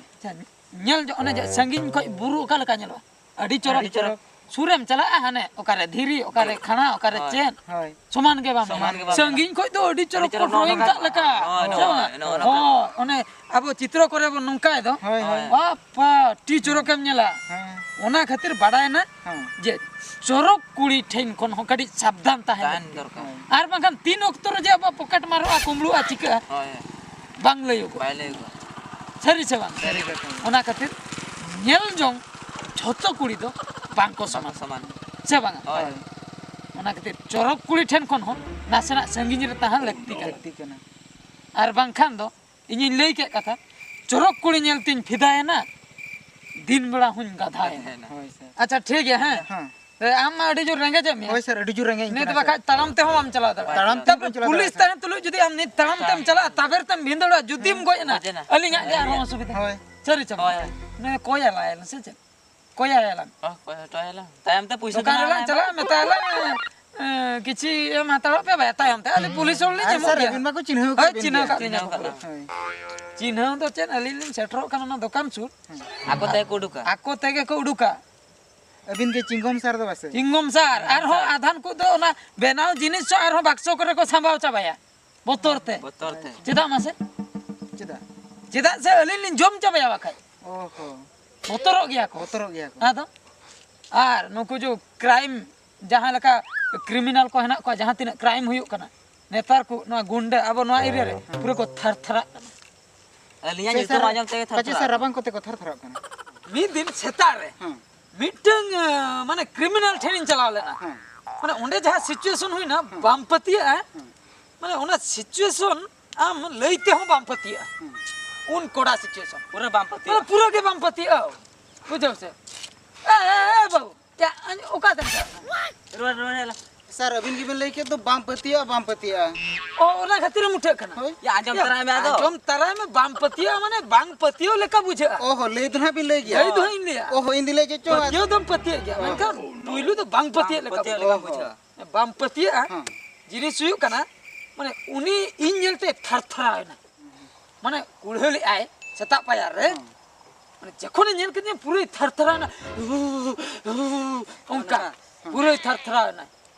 ᱧᱮᱞ ᱡᱚᱝ, ᱚᱱᱮ ᱡᱮ ᱥᱟᱺᱜᱤᱧ ᱠᱷᱚᱱ ᱵᱩᱨᱩ ᱚᱠᱟ ᱞᱮᱠᱟ ᱧᱮᱞᱚᱜᱼᱟ, ᱟᱹᱰᱤ ᱪᱚᱨᱚᱠ᱾ ᱟᱹᱰᱤ ᱪᱚᱨᱚᱠ᱾ ᱥᱩᱨᱮᱢ ᱪᱟᱞᱟᱜᱼᱟ, ᱦᱟᱱᱮ ᱚᱠᱟᱨᱮ ᱫᱷᱤᱨᱤ, ᱚᱠᱟᱨᱮ ᱦᱳᱭ᱾ ᱠᱷᱟᱬᱟ, ᱚᱠᱟᱨᱮ ᱦᱳᱭ᱾ ᱪᱮᱫ, ᱦᱳᱭ᱾ ᱥᱚᱢᱟᱱ ᱜᱮ ᱵᱟᱢ ᱥᱚᱢᱟᱱ ᱧᱟᱢᱟ᱾ ᱜᱮ ᱵᱟᱢ ᱧᱟᱢᱟ᱾ ᱥᱟᱺᱜᱤᱧ ᱠᱷᱚᱱ ᱫᱚ ᱟᱹᱰᱤ ᱪᱚᱨᱚᱠ ᱟᱹᱰᱤ ᱠᱚ ᱪᱚᱨᱚᱠ ᱱᱚᱜᱼᱚ drawing ᱱᱚᱝᱠᱟ᱾ ᱠᱟᱜ ᱞᱮᱠᱟ᱾ ᱦᱳᱭ, ᱥᱮ ᱱᱚᱜᱼᱚ ᱵᱟᱝ? ᱱᱚᱜᱼᱚ ᱱᱚᱝᱠᱟ᱾ ᱦᱳᱭ, ᱚᱱᱮ ᱟᱵᱚ ᱪᱤᱛᱨᱚ ᱠᱚᱨᱮ ᱵᱚᱱ ᱱᱚᱝᱠᱟᱭ ᱫᱚ᱾ ᱦᱳᱭ, ᱦᱳᱭ᱾ ᱵᱟᱯᱟ, ᱟᱹᱰᱤ ᱪᱚᱨᱚᱠᱮᱢ ᱧᱮᱞᱟ᱾ ᱦᱮᱸ᱾ ᱚᱱᱟ ᱠᱷᱟᱹᱛᱤᱨ ᱵᱟᱰᱟᱭᱮᱱᱟ ᱦᱮᱸ᱾ ᱡᱮ ᱪᱚᱨᱚᱠ ᱠᱩᱲᱤ ᱴᱷᱮᱱ ᱠᱷᱚᱱ ᱦᱚᱸ ᱠᱟᱹᱴᱤᱡ ᱥᱟᱵᱫᱷᱟᱱ ᱛᱟᱦᱮᱱ ᱛᱟᱦᱮᱱ ᱞᱟᱹᱠᱛᱤ᱾ ᱫᱚᱨᱠᱟᱨ᱾ ᱟᱨ ᱵᱟᱝᱠᱷᱟᱱ ᱛᱤᱱ ᱚᱠᱛᱚ ᱨᱮ ᱡᱮ ᱟᱵᱚᱣᱟᱜ ᱯᱚᱠᱮᱴ ᱢᱟᱨᱚᱜᱼᱟ, ᱠᱩᱢᱵᱽᱲᱩᱜᱼᱟ, ᱪᱤᱠᱟᱹᱜᱼᱟ, ᱦᱳᱭ, ᱦᱳᱭ᱾ ᱵᱟᱝ ᱞᱟᱹᱭᱚᱜᱚᱜᱼᱟ᱾ ᱵᱟᱭ ᱞᱟᱹᱭᱚᱜᱚᱜᱼᱟ᱾ ᱥᱟᱹᱨᱤ ᱥᱮ ᱵᱟᱝ? ᱥᱟᱹᱨᱤ ᱠᱟᱛᱷᱟ ᱜᱮ᱾ ᱚᱱᱟ ᱠᱷᱟᱹᱛᱤᱨ ᱧᱮᱞ ᱡᱚᱝ ᱡᱷᱚᱛᱚ ᱠᱩᱲᱤ ᱫᱚ ᱵᱟᱝ ᱠᱚ ᱵᱟᱝ ᱥᱚᱢᱟᱱᱟ᱾ ᱠᱚ ᱥᱚᱢᱟᱱᱟ᱾ ᱥᱮ ᱵᱟᱝᱟ? ᱦᱳᱭ᱾ ᱚᱱᱟ ᱠᱷᱟᱹᱛᱤᱨ ᱪᱚᱨᱚᱠ ᱠᱩᱲᱤ ᱴᱷᱮᱱ ᱠᱷᱚᱱ ᱦᱚᱸ ᱱᱟᱥᱮᱱᱟᱜ ᱥᱟᱺᱜᱤᱧ ᱨᱮ ᱛᱟᱦᱮᱸ ᱞᱟᱹᱠᱛᱤ ᱠᱟᱱᱟ᱾ ᱞᱟᱹᱠᱛᱤ ᱠᱟᱱᱟ᱾ ᱟᱨ ᱵᱟᱝᱠᱷᱟᱱ ᱫᱚ ᱤᱧᱤᱧ ᱞᱟᱹᱭ ᱠᱮᱫ ᱠᱟᱛᱷᱟ, ᱪᱚᱨᱚᱠ ᱠᱩᱲᱤ ᱧᱮᱞ ᱛᱤᱧ ᱯᱷᱤᱫᱟᱭᱮᱱᱟ, ᱫᱤᱱ ᱵᱮᱲᱟ ᱦᱚᱸᱧ ᱜᱟᱫᱷᱟᱭᱮᱱᱟ᱾ ᱜᱟᱫᱷᱟᱭᱮᱱᱟ᱾ ᱦᱳᱭ, ᱥᱟᱨ᱾ ᱟᱪᱪᱷᱟ, ᱴᱷᱤᱠ ᱜᱮᱭᱟ, ᱦᱮᱸ᱾ ᱦᱮᱸ᱾ ᱮ, ᱟᱢ ᱢᱟ ᱟᱹᱰᱤ ᱡᱳᱨ ᱨᱮᱸᱜᱮᱡᱮᱫ ᱢᱮᱭᱟ᱾ ᱦᱳᱭ, ᱥᱟᱨ, ᱟᱹᱰᱤ ᱡᱳᱨ ᱨᱮᱸᱜᱮᱡ ᱤᱧ ᱱᱤᱛ ᱠᱟᱱᱟ, ᱵᱟᱠᱷᱟᱡ ᱥᱟᱨ᱾ ᱛᱟᱲᱟᱢ ᱛᱮᱦᱚᱸ ᱵᱟᱢ ᱪᱟᱞᱟᱣ ᱫᱟᱲᱮᱭᱟᱜᱼᱟ᱾ ᱛᱟᱲᱟᱢ ᱛᱮ ᱛᱟᱯᱚᱨᱮ ᱵᱟᱹᱧ ᱪᱟᱞᱟᱣ ᱯᱩᱞᱤᱥ ᱫᱟᱲᱮᱭᱟᱜᱼᱟ, ᱛᱟᱦᱮᱱ ᱥᱟᱨ᱾ ᱛᱩᱞᱩᱡ ᱡᱩᱫᱤ ᱟᱢ ᱱᱤᱛ ᱛᱟᱲᱟᱢ ᱛᱮᱢ ᱪᱟᱞᱟᱜᱼᱟ, ᱛᱟᱵᱮᱨ ᱛᱮᱢ ᱵᱷᱤᱸᱫᱟᱹᱲᱚᱜᱼᱟ, ᱡᱩᱫᱤᱢ ᱜᱚᱡ ᱮᱱᱟ, ᱦᱳᱭ᱾ ᱟᱹᱞᱤᱧᱟᱜ ᱜᱮ ᱟᱨᱦᱚᱸ ᱚᱥᱩᱵᱤᱫᱷᱟ᱾ ᱦᱳᱭ᱾ ᱥᱟᱹᱨᱤ ᱪᱮ ᱵᱟᱝ? ᱦᱳᱭ, ᱦᱳᱭ᱾ ᱱᱩᱭ ᱠᱚᱭ ᱟᱞᱟᱭᱟᱞᱟᱝ ᱥᱮ ᱪᱮᱫ? ᱠᱚᱭ ᱟᱭᱟᱞᱟᱝ᱾ ᱦᱚᱸ, ᱠᱚᱭ ᱦᱚᱴᱚ ᱟᱭᱟᱞᱟᱝ᱾ ᱛᱟᱭᱚᱢ ᱛᱮ ᱯᱩᱭᱥᱟᱹ ᱫᱚᱠᱟᱱ ᱫᱚ ᱨᱮᱞᱟᱝ ᱱᱟᱦᱟᱜ ᱪᱟᱞᱟᱜᱼᱟ, ᱢᱮᱛᱟᱭᱟᱞᱟᱝ, ᱮ, ᱠᱤᱪᱷᱤ ᱮᱢ ᱦᱟᱛᱟᱲᱚᱜ ᱯᱮ ᱵᱟᱭᱟ, ᱛᱟᱭᱚᱢ ᱛᱮ ᱟᱞᱮ ᱯᱩᱞᱤᱥ ᱦᱚᱲ ᱞᱮ ᱟᱨ ᱧᱟᱢᱚᱜ ᱥᱟᱨ, ᱜᱮᱭᱟ᱾ ᱟᱹᱵᱤᱱ ᱢᱟᱠᱚ ᱪᱤᱱᱦᱟᱹᱣ ᱦᱳᱭ, ᱟᱠᱟᱫ ᱵᱤᱱ ᱪᱤᱱᱦᱟᱹᱣ ᱜᱮᱭᱟ᱾ ᱟᱠᱟᱫ ᱞᱤᱧᱟ ᱠᱚ ᱪᱤᱱᱦᱟᱹᱣ ᱯᱩᱨᱟᱹ᱾ ᱟᱠᱟᱫ᱾ ᱦᱳᱭ᱾ ᱪᱤᱱᱦᱟᱹᱣ ᱫᱚ ᱪᱮᱫ, ᱟᱹᱞᱤᱧ ᱞᱤᱧ ᱥᱮᱴᱮᱨᱚᱜ ᱠᱟᱱᱟ ᱚᱱᱟ ᱫᱚᱠᱟᱱ ᱥᱩᱨ᱾ ᱦᱮᱸ᱾ ᱟᱠᱚ ᱛᱮᱜᱮ ᱠᱚ ᱩᱰᱩᱠᱟ᱾ ᱟᱠᱚ ᱛᱮᱜᱮ ᱠᱚ ᱩᱰᱩᱠᱟ᱾ ᱟᱹᱵᱤᱱ ᱜᱮ ᱪᱤᱝᱜᱚᱢ ᱥᱟᱨ ᱫᱚ ᱵᱟᱥᱮ? ᱪᱤᱝᱜᱚᱢ ᱥᱟᱨ᱾ ᱪᱤᱝᱜᱚᱢ ᱟᱨᱦᱚᱸ ᱥᱟᱨ᱾ ᱟᱫᱷᱟᱱ ᱠᱚᱫᱚ ᱚᱱᱟ ᱵᱮᱱᱟᱣ ᱡᱤᱱᱤᱥ ᱦᱚᱸ ᱟᱨᱦᱚᱸ ᱵᱟᱠᱥᱚ ᱠᱚᱨᱮ ᱠᱚ ᱥᱟᱢᱵᱟᱣ ᱪᱟᱵᱟᱭᱟ᱾ ᱵᱚᱛᱚᱨ ᱛᱮ᱾ ᱵᱚᱛᱚᱨ ᱛᱮ᱾ ᱪᱮᱫᱟᱜ ᱢᱟᱥᱮ? ᱪᱮᱫᱟᱜ? ᱪᱮᱫᱟᱜ ᱥᱮ ᱟᱹᱞᱤᱧ ᱞᱤᱧ ᱡᱚᱢ ᱪᱟᱵᱟᱭᱟ ᱵᱟᱠᱷᱟᱡ᱾ ᱚ ᱦᱚ᱾ ᱵᱚᱛᱚᱨᱚᱜ ᱜᱮᱭᱟ ᱠᱚ᱾ ᱵᱚᱛᱚᱨᱚᱜ ᱜᱮᱭᱟ ᱠᱚ᱾ ᱟᱫᱚ? ᱟᱨ ᱱᱩᱠᱩ ᱡᱚ crime, ᱡᱟᱦᱟᱸ ᱞᱮᱠᱟ criminal ᱠᱚ ᱦᱮᱱᱟᱜ ᱠᱚᱣᱟ, ᱡᱟᱦᱟᱸ ᱛᱤᱱᱟᱹᱜ crime ᱦᱩᱭᱩᱜ ᱠᱟᱱᱟ, ᱱᱮᱛᱟᱨ ᱠᱚ ᱱᱚᱣᱟ ᱜᱩᱱᱰᱟᱹ ᱟᱵᱚ ᱱᱚᱣᱟ area ᱨᱮ ᱯᱩᱨᱟᱹ ᱠᱚ ᱛᱷᱟᱨ ᱛᱷᱟᱨᱟᱜ ᱠᱟᱱᱟ᱾ ᱟᱹᱞᱤᱧᱟᱜ ᱯᱟᱪᱮ ᱧᱩᱛᱩᱢ ᱥᱟᱨ, ᱟᱸᱡᱚᱢ ᱛᱮᱜᱮ ᱛᱷᱟᱨ ᱯᱟᱪᱮ ᱛᱷᱟᱨᱟᱜ ᱥᱟᱨ ᱠᱟᱱᱟ᱾ ᱨᱟᱵᱟᱝ ᱠᱚᱛᱮ ᱠᱚ ᱛᱷᱟᱨ ᱛᱷᱟᱨᱟᱜ ᱠᱟᱱᱟ᱾ ᱢᱤᱫ ᱫᱤᱱ ᱥᱮᱛᱟᱜ ᱨᱮ ᱦᱮᱸ᱾ ᱢᱤᱫᱴᱟᱝ, ᱟᱸ, ᱢᱟᱱᱮ criminal ᱴᱷᱮᱱᱤᱧ ᱪᱟᱞᱟᱣ ᱞᱮᱱᱟ᱾ ᱦᱮᱸ᱾ ᱢᱟᱱᱮ ᱚᱸᱰᱮ ᱡᱟᱦᱟᱸ situation ᱦᱩᱭᱱᱟ, ᱦᱮᱸ᱾ ᱵᱟᱢ ᱯᱟᱹᱛᱭᱟᱹᱜᱼᱟ᱾ ᱦᱮᱸ᱾ ᱢᱟᱱᱮ ᱚᱱᱟ situation ᱟᱢ ᱞᱟᱹᱭ ᱛᱮᱦᱚᱸ ᱵᱟᱢ ᱯᱟᱹᱛᱭᱟᱹᱜᱼᱟ᱾ ᱦᱮᱸ᱾ ᱩᱱ ᱠᱚᱲᱟ situation᱾ ᱯᱩᱨᱟᱹ ᱵᱟᱢ ᱯᱟᱹᱛᱭᱟᱹᱜᱼᱟ᱾ ᱢᱟᱱᱮ ᱯᱩᱨᱟᱹ ᱜᱮ ᱵᱟᱢ ᱯᱟᱹᱛᱭᱟᱹᱜᱼᱟ᱾ ᱵᱩᱡᱷᱟᱹᱣ ᱥᱮ? ᱮ, ᱮ, ᱮ, ᱵᱟᱹᱵᱩ, ᱪᱟ, ᱟᱧ-, ᱚᱠᱟ ᱛᱮᱢ ᱪᱟᱞᱟᱜ ᱠᱟᱱᱟ? ᱨᱩᱣᱟᱹᱲ, ᱨᱩᱣᱟᱹᱲ ᱦᱮᱡ ᱞᱮᱱ᱾ ᱥᱟᱨ, ᱟᱹᱵᱤᱱ ᱜᱮᱵᱤᱱ ᱞᱟᱹᱭ ᱠᱮᱫ ᱫᱚ, ᱵᱟᱢ ᱯᱟᱹᱛᱭᱟᱹᱜᱼᱟ, ᱵᱟᱢ ᱯᱟᱹᱛᱭᱟᱹᱜᱼᱟ᱾ ᱚ, ᱚᱱᱟ ᱠᱷᱟᱹᱛᱤᱨ ᱮᱢ ᱩᱴᱷᱟᱹᱜ ᱠᱟᱱᱟ᱾ ᱦᱳᱭ᱾ ᱭᱟ, ᱟᱸᱡᱚᱢ ᱛᱟᱨᱟᱭ ᱢᱮ ᱟᱫᱚ᱾ ᱟᱸᱡᱚᱢ ᱛᱟᱨᱟᱭ ᱢᱮ, ᱵᱟᱢ ᱯᱟᱹᱛᱭᱟᱹᱜᱼᱟ ᱢᱟᱱᱮ ᱵᱟᱝ ᱯᱟᱹᱛᱭᱟᱹᱣ ᱞᱮᱠᱟ ᱵᱩᱡᱷᱟᱹᱜᱼᱟ᱾ ᱚ ᱦᱚᱸ, ᱞᱟᱹᱭ ᱫᱚ ᱱᱟᱦᱟᱜ ᱵᱤᱱ ᱞᱟᱹᱭ ᱜᱮᱭᱟ᱾ ᱞᱟᱹᱭ ᱫᱚ ᱦᱟᱸᱜ ᱤᱧ ᱞᱟᱹᱭᱟ᱾ ᱚ ᱦᱚᱸ, ᱤᱧ ᱫᱚ ᱞᱟᱹᱭ ᱪᱮᱫ ᱪᱚᱝ᱾ ᱯᱟᱹᱛᱭᱟᱹᱣ ᱫᱚᱢ ᱯᱟᱹᱛᱭᱟᱹᱜ ᱜᱮᱭᱟ, ᱚ᱾ ᱢᱮᱱᱠᱷᱟᱱ ᱯᱩᱭᱞᱩ ᱫᱚ ᱵᱟᱝ ᱯᱟᱹᱛᱭᱟᱹᱜ ᱞᱮᱠᱟ ᱯᱟᱹᱛᱭᱟᱹᱜ ᱵᱩᱡᱷᱟᱹᱜᱼᱟ᱾ ᱞᱮᱠᱟ ᱵᱩᱡᱷᱟᱹᱜᱼᱟ᱾ ᱵᱟᱢ ᱯᱟᱹᱛᱭᱟᱹᱜᱼᱟ᱾ ᱦᱮᱸ᱾ ᱡᱤᱱᱤᱥ ᱦᱩᱭᱩᱜ ᱠᱟᱱᱟ, ᱢᱟᱱᱮ ᱩᱱᱤ ᱤᱧ ᱧᱮᱞᱛᱮ ᱛᱷᱟᱨ ᱛᱷᱟᱨᱟᱣ ᱮᱱᱟ᱾ ᱢᱟᱱᱮ ᱠᱩᱲᱦᱟᱹ ᱞᱮᱜᱼᱟᱭ ᱥᱮᱛᱟᱜ ᱯᱟᱭᱟᱨ ᱨᱮ᱾ ᱦᱮᱸ᱾ ᱢᱟᱱᱮ ᱡᱚᱠᱷᱚᱱᱮ ᱧᱮᱞ ᱠᱮᱫᱤᱧᱟ, ᱯᱩᱨᱟᱹᱭ ᱛᱷᱟᱨ ᱛᱷᱟᱨᱟᱣ ᱮᱱᱟ᱾ ᱚᱱᱠᱟ᱾ ᱦᱮᱸ᱾ ᱯᱩᱨᱟᱹᱭ ᱛᱷᱟᱨ ᱛᱷᱟᱨᱟᱣ ᱮᱱᱟ᱾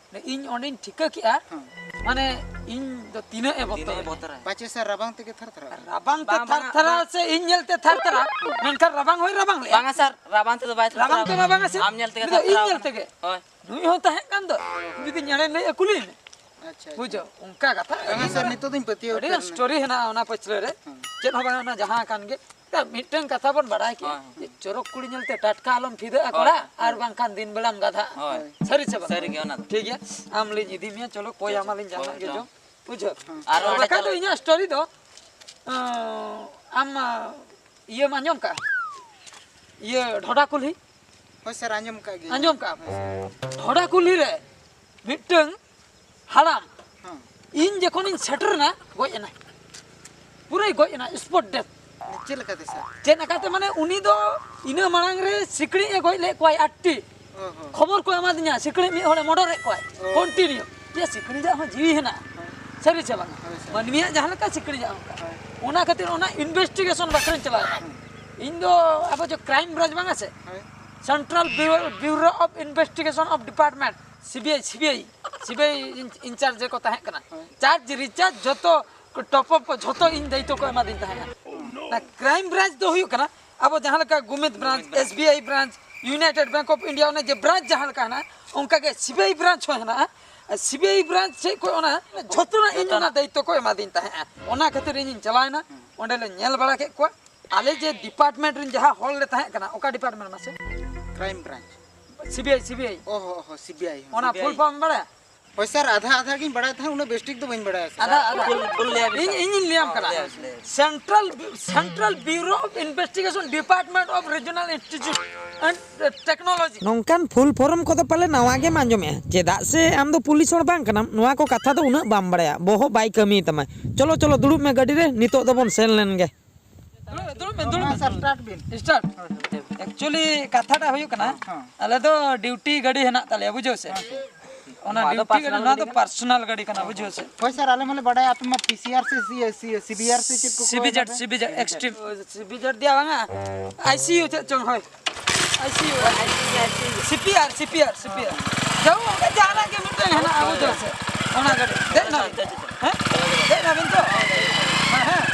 ᱤᱧ ᱚᱸᱰᱮᱧ ᱴᱷᱤᱠᱟᱹ ᱠᱮᱜᱼᱟ, ᱦᱮᱸ᱾ ᱢᱟᱱᱮ ᱤᱧ ᱫᱚ ᱛᱤᱱᱟᱹᱜ ᱮ ᱵᱚᱛᱚᱨ᱾ ᱛᱤᱱᱟᱹᱜ ᱮ ᱵᱚᱛᱚᱨᱟ᱾ ᱯᱟᱪᱮ ᱥᱟᱨ ᱨᱟᱵᱟᱝ ᱛᱮᱜᱮ ᱛᱷᱟᱨ ᱛᱷᱟᱨᱟᱣ ᱮᱱᱟ? ᱨᱟᱵᱟᱝ ᱛᱮ ᱵᱟᱝ, ᱛᱷᱟᱨ ᱵᱟᱝ, ᱛᱷᱟᱨᱟᱣ ᱵᱟᱝ᱾ ᱥᱮ ᱤᱧ ᱧᱮᱞᱛᱮ ᱛᱷᱟᱨ ᱛᱷᱟᱨᱟᱣ? ᱢᱮᱱᱠᱷᱟᱱ ᱨᱟᱵᱟᱝ ᱦᱚᱸᱭ ᱨᱟᱵᱟᱝ ᱞᱮᱜᱼᱟ᱾ ᱵᱟᱝᱟ ᱥᱟᱨ, ᱨᱟᱵᱟᱝ ᱛᱮᱫᱚ ᱵᱟᱭ ᱛᱷᱟᱨ ᱨᱟᱵᱟᱝ ᱛᱷᱟᱨᱟᱣ ᱛᱮ ᱢᱟ ᱠᱟᱱᱟ᱾ ᱵᱟᱝᱟ ᱥᱮ? ᱟᱢ ᱧᱮᱞ ᱛᱮᱜᱮ ᱩᱱᱤ ᱫᱚ ᱛᱷᱟᱨ ᱤᱧ ᱛᱷᱟᱨᱟᱣ ᱧᱮᱞ ᱠᱟᱱᱟ᱾ ᱛᱮᱜᱮ᱾ ᱦᱳᱭ᱾ ᱱᱩᱭ ᱦᱚᱸ ᱛᱟᱦᱮᱸ ᱠᱟᱱ ᱫᱚ᱾ ᱡᱩᱫᱤ ᱧᱮᱞᱮ ᱞᱟᱹᱭᱟ, ᱠᱩᱞᱤᱭᱮ ᱢᱮ᱾ ᱟᱪᱪᱷᱟ, ᱟᱪᱪᱷᱟ᱾ ᱵᱩᱡᱷᱟᱹᱣ, ᱚᱱᱠᱟ ᱠᱟᱛᱷᱟ᱾ ᱵᱟᱝᱟ ᱥᱟᱨ, ᱱᱤᱛᱚᱜ ᱫᱚᱧ ᱯᱟᱹᱛᱭᱟᱹᱣ ᱟᱹᱰᱤ ᱩᱛᱟᱹᱨ ᱜᱟᱱ ᱮᱱᱟ᱾ ᱥᱴᱳᱨᱤ ᱦᱮᱱᱟᱜᱼᱟ ᱚᱱᱟ ᱯᱟᱹᱪᱷᱞᱟᱹ ᱨᱮ᱾ ᱦᱮᱸ᱾ ᱪᱮᱫ ᱦᱚᱸ ᱵᱟᱝᱟ, ᱚᱱᱟ ᱡᱟᱦᱟᱸ ᱠᱟᱱ ᱜᱮ᱾ ᱢᱤᱫᱴᱟᱝ ᱠᱟᱛᱷᱟ ᱵᱚᱱ ᱵᱟᱲᱟᱭ ᱠᱮᱫᱟ ᱦᱳᱭ, ᱦᱳᱭ᱾ ᱡᱮ ᱪᱚᱨᱚᱠ ᱠᱩᱲᱤ ᱧᱮᱞᱛᱮ ᱴᱟᱴᱠᱟ ᱟᱞᱚᱢ ᱯᱷᱤᱫᱟᱹᱜᱼᱟ ᱦᱳᱭ, ᱠᱚᱲᱟ, ᱦᱳᱭ᱾ ᱟᱨ ᱵᱟᱝᱠᱷᱟᱱ ᱫᱤᱱ ᱵᱮᱲᱟᱢ ᱜᱟᱫᱷᱟᱜᱼᱟ᱾ ᱦᱳᱭ᱾ ᱥᱟᱹᱨᱤ ᱥᱮ ᱵᱟᱝ? ᱥᱟᱹᱨᱤ ᱜᱮ ᱚᱱᱟ ᱫᱚ᱾ ᱴᱷᱤᱠ ᱜᱮᱭᱟ, ᱟᱢ ᱞᱤᱧ ᱤᱫᱤ ᱢᱮᱭᱟ, ᱪᱚᱞᱚ ᱠᱚᱭ ᱟᱪᱪᱷᱟ, ᱟᱢᱟᱞᱤᱧ ᱡᱟᱦᱟᱱᱟᱜ ᱦᱳᱭ, ᱜᱮ ᱦᱳᱭ᱾ ᱡᱚᱢ, ᱵᱩᱡᱷᱟᱹᱣ? ᱟᱨ ᱚᱸᱰᱮ ᱵᱟᱠᱷᱟᱡ ᱫᱚ ᱪᱟᱞᱟᱜ ᱤᱧᱟᱹᱜ ᱥᱴᱳᱨᱤ ᱫᱚ, ᱟᱸ, ᱟᱢ, ᱟᱸ, ᱤᱭᱟᱹᱢ ᱟᱸᱡᱚᱢ ᱠᱟᱜᱼᱟ? ᱤᱭᱟᱹ ᱰᱷᱚᱰᱟ ᱠᱩᱞᱦᱤ? ᱦᱳᱭ ᱥᱟᱨ, ᱟᱸᱡᱚᱢ ᱠᱟᱜ ᱜᱮ᱾ ᱟᱸᱡᱚᱢ ᱠᱟᱜᱼᱟ? ᱦᱳᱭ ᱥᱟᱨ᱾ ᱰᱷᱚᱰᱟ ᱠᱩᱞᱦᱤ ᱨᱮ ᱢᱤᱫᱴᱟᱝ ᱦᱟᱲᱟᱢ, ᱦᱮᱸ᱾ ᱤᱧ ᱡᱚᱠᱷᱚᱱᱤᱧ ᱥᱮᱴᱮᱨ ᱮᱱᱟ, ᱜᱚᱡ ᱮᱱᱟᱭ᱾ ᱯᱩᱨᱟᱹᱭ ᱜᱚᱡ ᱮᱱᱟ, spot death᱾ ᱪᱮᱫ ᱞᱮᱠᱟᱛᱮ ᱥᱟᱨ? ᱪᱮᱫ ᱞᱮᱠᱟᱛᱮ ᱢᱟᱱᱮ, ᱩᱱᱤ ᱫᱚ ᱤᱱᱟᱹ ᱢᱟᱲᱟᱝ ᱨᱮ ᱥᱤᱠᱲᱤᱡ ᱮ ᱜᱚᱡ ᱞᱮᱫ ᱠᱚᱣᱟᱭ ᱟᱴᱴᱤ᱾ ᱚ ᱦᱚᱸ᱾ ᱠᱷᱚᱵᱚᱨ ᱠᱚ ᱮᱢᱟᱫᱤᱧᱟ, ᱥᱤᱠᱲᱤᱡ ᱢᱤᱫ ᱦᱚᱲᱮ ᱢᱚᱰᱚᱨᱮᱫ ᱠᱚᱣᱟᱭ᱾ ᱚ᱾ Continue᱾ ᱡᱮ ᱥᱤᱠᱲᱤᱡᱟᱜ ᱦᱚᱸ ᱡᱤᱣᱤ ᱦᱮᱱᱟᱜᱼᱟ᱾ ᱦᱳᱭ᱾ ᱥᱟᱹᱨᱤ ᱥᱮ ᱵᱟᱝ? ᱦᱳᱭ ᱥᱟᱨ᱾ ᱢᱟᱹᱱᱢᱤᱭᱟᱜ ᱡᱟᱦᱟᱸ ᱞᱮᱠᱟ ᱥᱤᱠᱲᱤᱡᱟᱜ ᱚᱱᱠᱟ᱾ ᱦᱳᱭ᱾ ᱚᱱᱟ ᱠᱷᱟᱹᱛᱤᱨ ᱚᱱᱟ investigation ᱵᱟᱠᱷᱨᱟᱧ ᱪᱟᱞᱟᱣ ᱮᱱᱟ᱾ ᱦᱩᱸ᱾ ᱤᱧ ᱫᱚ ᱟᱵᱚ ᱡᱮ crime branch ᱵᱟᱝᱟ ᱥᱮ? ᱦᱳᱭ᱾ Central Bureau, Bureau of Investigation of Department, CBI, CBI, CBI in-, in charge ᱠᱚ ᱛᱟᱦᱮᱸ ᱠᱟᱱᱟ᱾ ᱦᱳᱭ᱾ Charge recharge ᱡᱚᱛᱚ top up ᱠᱚ ᱡᱷᱚᱛᱚ ᱤᱧ ᱫᱟᱭᱤᱛᱛᱚ ᱠᱚ ᱮᱢᱟᱫᱤᱧ ᱛᱟᱦᱮᱸᱫ᱾ ᱚᱱᱟ crime branch ᱫᱚ ᱦᱩᱭᱩᱜ ᱠᱟᱱᱟ ᱟᱵᱚ ᱡᱟᱦᱟᱸ ᱞᱮᱠᱟ ᱜᱩᱢᱤᱛ branch, ᱜᱩᱢᱤᱛ branch᱾ SBI branch, United Bank of India, ᱚᱱᱮ ᱡᱮ branch ᱡᱟᱦᱟᱸ ᱞᱮᱠᱟ ᱦᱮᱱᱟᱜᱼᱟ, ᱚᱱᱠᱟ ᱜᱮ CBI branch ᱦᱚᱸ ᱦᱮᱱᱟᱜᱼᱟ᱾ ᱟᱨ CBI branch ᱥᱮᱫ ᱠᱷᱚᱱ ᱚᱱᱟ ᱡᱷᱚᱛᱚᱱᱟᱜ ᱤᱧ ᱚᱱᱟ ᱡᱷᱚᱛᱚᱱᱟᱜ᱾ ᱫᱟᱭᱤᱛᱛᱚ ᱠᱚ ᱮᱢᱟᱫᱤᱧ ᱛᱟᱦᱮᱸᱫᱼᱟ᱾ ᱚᱱᱟ ᱠᱷᱟᱹᱛᱤᱨ ᱤᱧᱤᱧ ᱪᱟᱞᱟᱣᱮᱱᱟ, ᱦᱩᱸ᱾ ᱚᱸᱰᱮ ᱞᱮ ᱧᱮᱞ ᱵᱟᱲᱟ ᱠᱮᱫ ᱠᱚᱣᱟ᱾ ᱟᱞᱮ ᱡᱮ department ᱨᱮᱱ ᱡᱟᱦᱟᱸ ᱦᱚᱲ ᱞᱮ ᱛᱟᱦᱮᱸ ᱠᱟᱱᱟ, ᱚᱠᱟ department ᱢᱟᱥᱮ? Crime branch᱾ CBI, CBI᱾ ᱚ ᱦᱚ, ᱚ ᱦᱚ, CBI ᱦᱚᱸ᱾ ᱚᱱᱟ CBI᱾ Full form ᱵᱟᱲᱟᱭᱟ? ᱦᱳᱭ ᱥᱟᱨ, ᱟᱫᱷᱟ ᱟᱫᱷᱟ ᱜᱤᱧ ᱵᱟᱲᱟᱭ ᱛᱟᱦᱮᱸᱫ, ᱩᱱᱟᱹᱜ ᱵᱮᱥ ᱴᱷᱤᱠ ᱫᱚ ᱵᱟᱹᱧ ᱵᱟᱲᱟᱭᱟ ᱥᱟᱨ᱾ ᱟᱫᱷᱟ ᱟᱫᱷᱟ ᱤᱧ ᱤᱧᱤᱧ ᱞᱟᱹᱭᱟᱢ ᱠᱟᱱᱟ᱾ Central central bureau of investigation department of regional institute and technology. ᱱᱚᱝᱠᱟᱱ ᱯᱷᱩᱞ ᱯᱷᱚᱨᱚᱢ ᱠᱚᱫᱚ ᱯᱟᱞᱮ ᱱᱟᱣᱟ ᱜᱮᱢ ᱟᱸᱡᱚᱢᱮᱜᱼᱟ᱾ ᱪᱮᱫᱟᱜ ᱥᱮ ᱟᱢ ᱫᱚ ᱯᱩᱞᱤᱥ ᱦᱚᱲ ᱵᱟᱝ ᱠᱟᱱᱟᱢ, ᱱᱚᱣᱟ ᱠᱚ ᱠᱟᱛᱷᱟ ᱫᱚ ᱩᱱᱟᱹᱜ ᱵᱟᱢ ᱵᱟᱲᱟᱭᱟ᱾ ᱵᱚᱦᱚᱜ ᱵᱟᱭ ᱠᱟᱹᱢᱤᱭ ᱛᱟᱢᱟ᱾ ᱪᱚᱞᱚ ᱪᱚᱞᱚ, ᱫᱩᱲᱩᱵ ᱢᱮ ᱜᱟᱹᱰᱤ ᱨᱮ, ᱱᱤᱛᱚᱜ ᱫᱚᱵᱚᱱ ᱥᱮᱱ ᱞᱮᱱ ᱜᱮ᱾ ᱫᱩᱲᱩᱵ ᱢᱮ, ᱫᱩᱲᱩᱵ ᱢᱮ᱾ ᱥᱟᱨ, ᱥᱴᱟᱨᱴ ᱵᱤᱱ᱾ ᱥᱴᱟᱨᱴ᱾ ᱮᱠᱪᱩᱭᱮᱞᱤ ᱠᱟᱛᱷᱟᱴᱟ ᱦᱩᱭᱩᱜ ᱠᱟᱱᱟ, ᱦᱮᱸ᱾ ᱟᱞᱮ ᱫᱚ ᱰᱤᱭᱩᱴᱤ ᱜᱟᱹᱰᱤ ᱦᱮᱱᱟᱜ ᱛᱟᱞᱮᱭᱟ, ᱵᱩᱡᱷᱟᱹᱣ ᱥᱮ? ᱚᱱᱟ ᱰᱤᱭᱩᱴᱤ ᱜᱟᱹᱰᱤ, ᱱᱚᱣᱟ ᱫᱚ ᱯᱟᱨᱥᱚᱱᱟᱞ ᱜᱟᱹᱰᱤ ᱠᱟᱱᱟ, ᱵᱩᱡᱷᱟᱹᱣ ᱥᱮ? ᱦᱳᱭ ᱥᱟᱨ, ᱟᱞᱮ ᱢᱟᱞᱮ ᱵᱟᱰᱟᱭᱟ ᱟᱯᱮ ᱢᱟ ᱯᱤᱥᱤᱟᱨ ᱥᱮ ᱥᱤᱵᱤᱟᱨ ᱥᱮ ᱪᱮᱫ ᱠᱚ ᱥᱤᱵᱤᱡᱮᱰ, ᱥᱤᱵᱤᱡᱮᱰ ᱮᱠᱥᱴᱨᱤᱢ᱾ ᱥᱤᱵᱤᱡᱮᱰ ᱫᱤᱭᱟ ᱵᱟᱝᱟ, ᱟᱭᱥᱤᱭᱩ ᱪᱮᱫ ᱪᱚᱝ, ᱦᱳᱭ᱾ ᱟᱭᱥᱤᱭᱩ, ᱥᱤᱯᱤᱟᱨ, ᱥᱤᱯᱤᱟᱨ, ᱥᱤᱯᱤᱟᱨ᱾ ᱡᱟᱦᱟᱸ ᱚᱱᱠᱟ ᱡᱟᱦᱟᱱᱟᱜ ᱜᱮ ᱢᱤᱫᱴᱟᱝ ᱦᱮᱱᱟᱜᱼᱟ, ᱵᱩᱡᱷᱟᱹᱣ ᱥᱮ? ᱚᱱᱟ ᱜᱟᱹᱰᱤ ᱫᱮᱡ ᱱᱟᱵᱤᱱ? ᱦᱮᱸ? ᱫᱮᱡ ᱱᱟᱵᱤᱱ ᱛᱚ? ᱦᱮᱸ, ᱦᱮᱸ᱾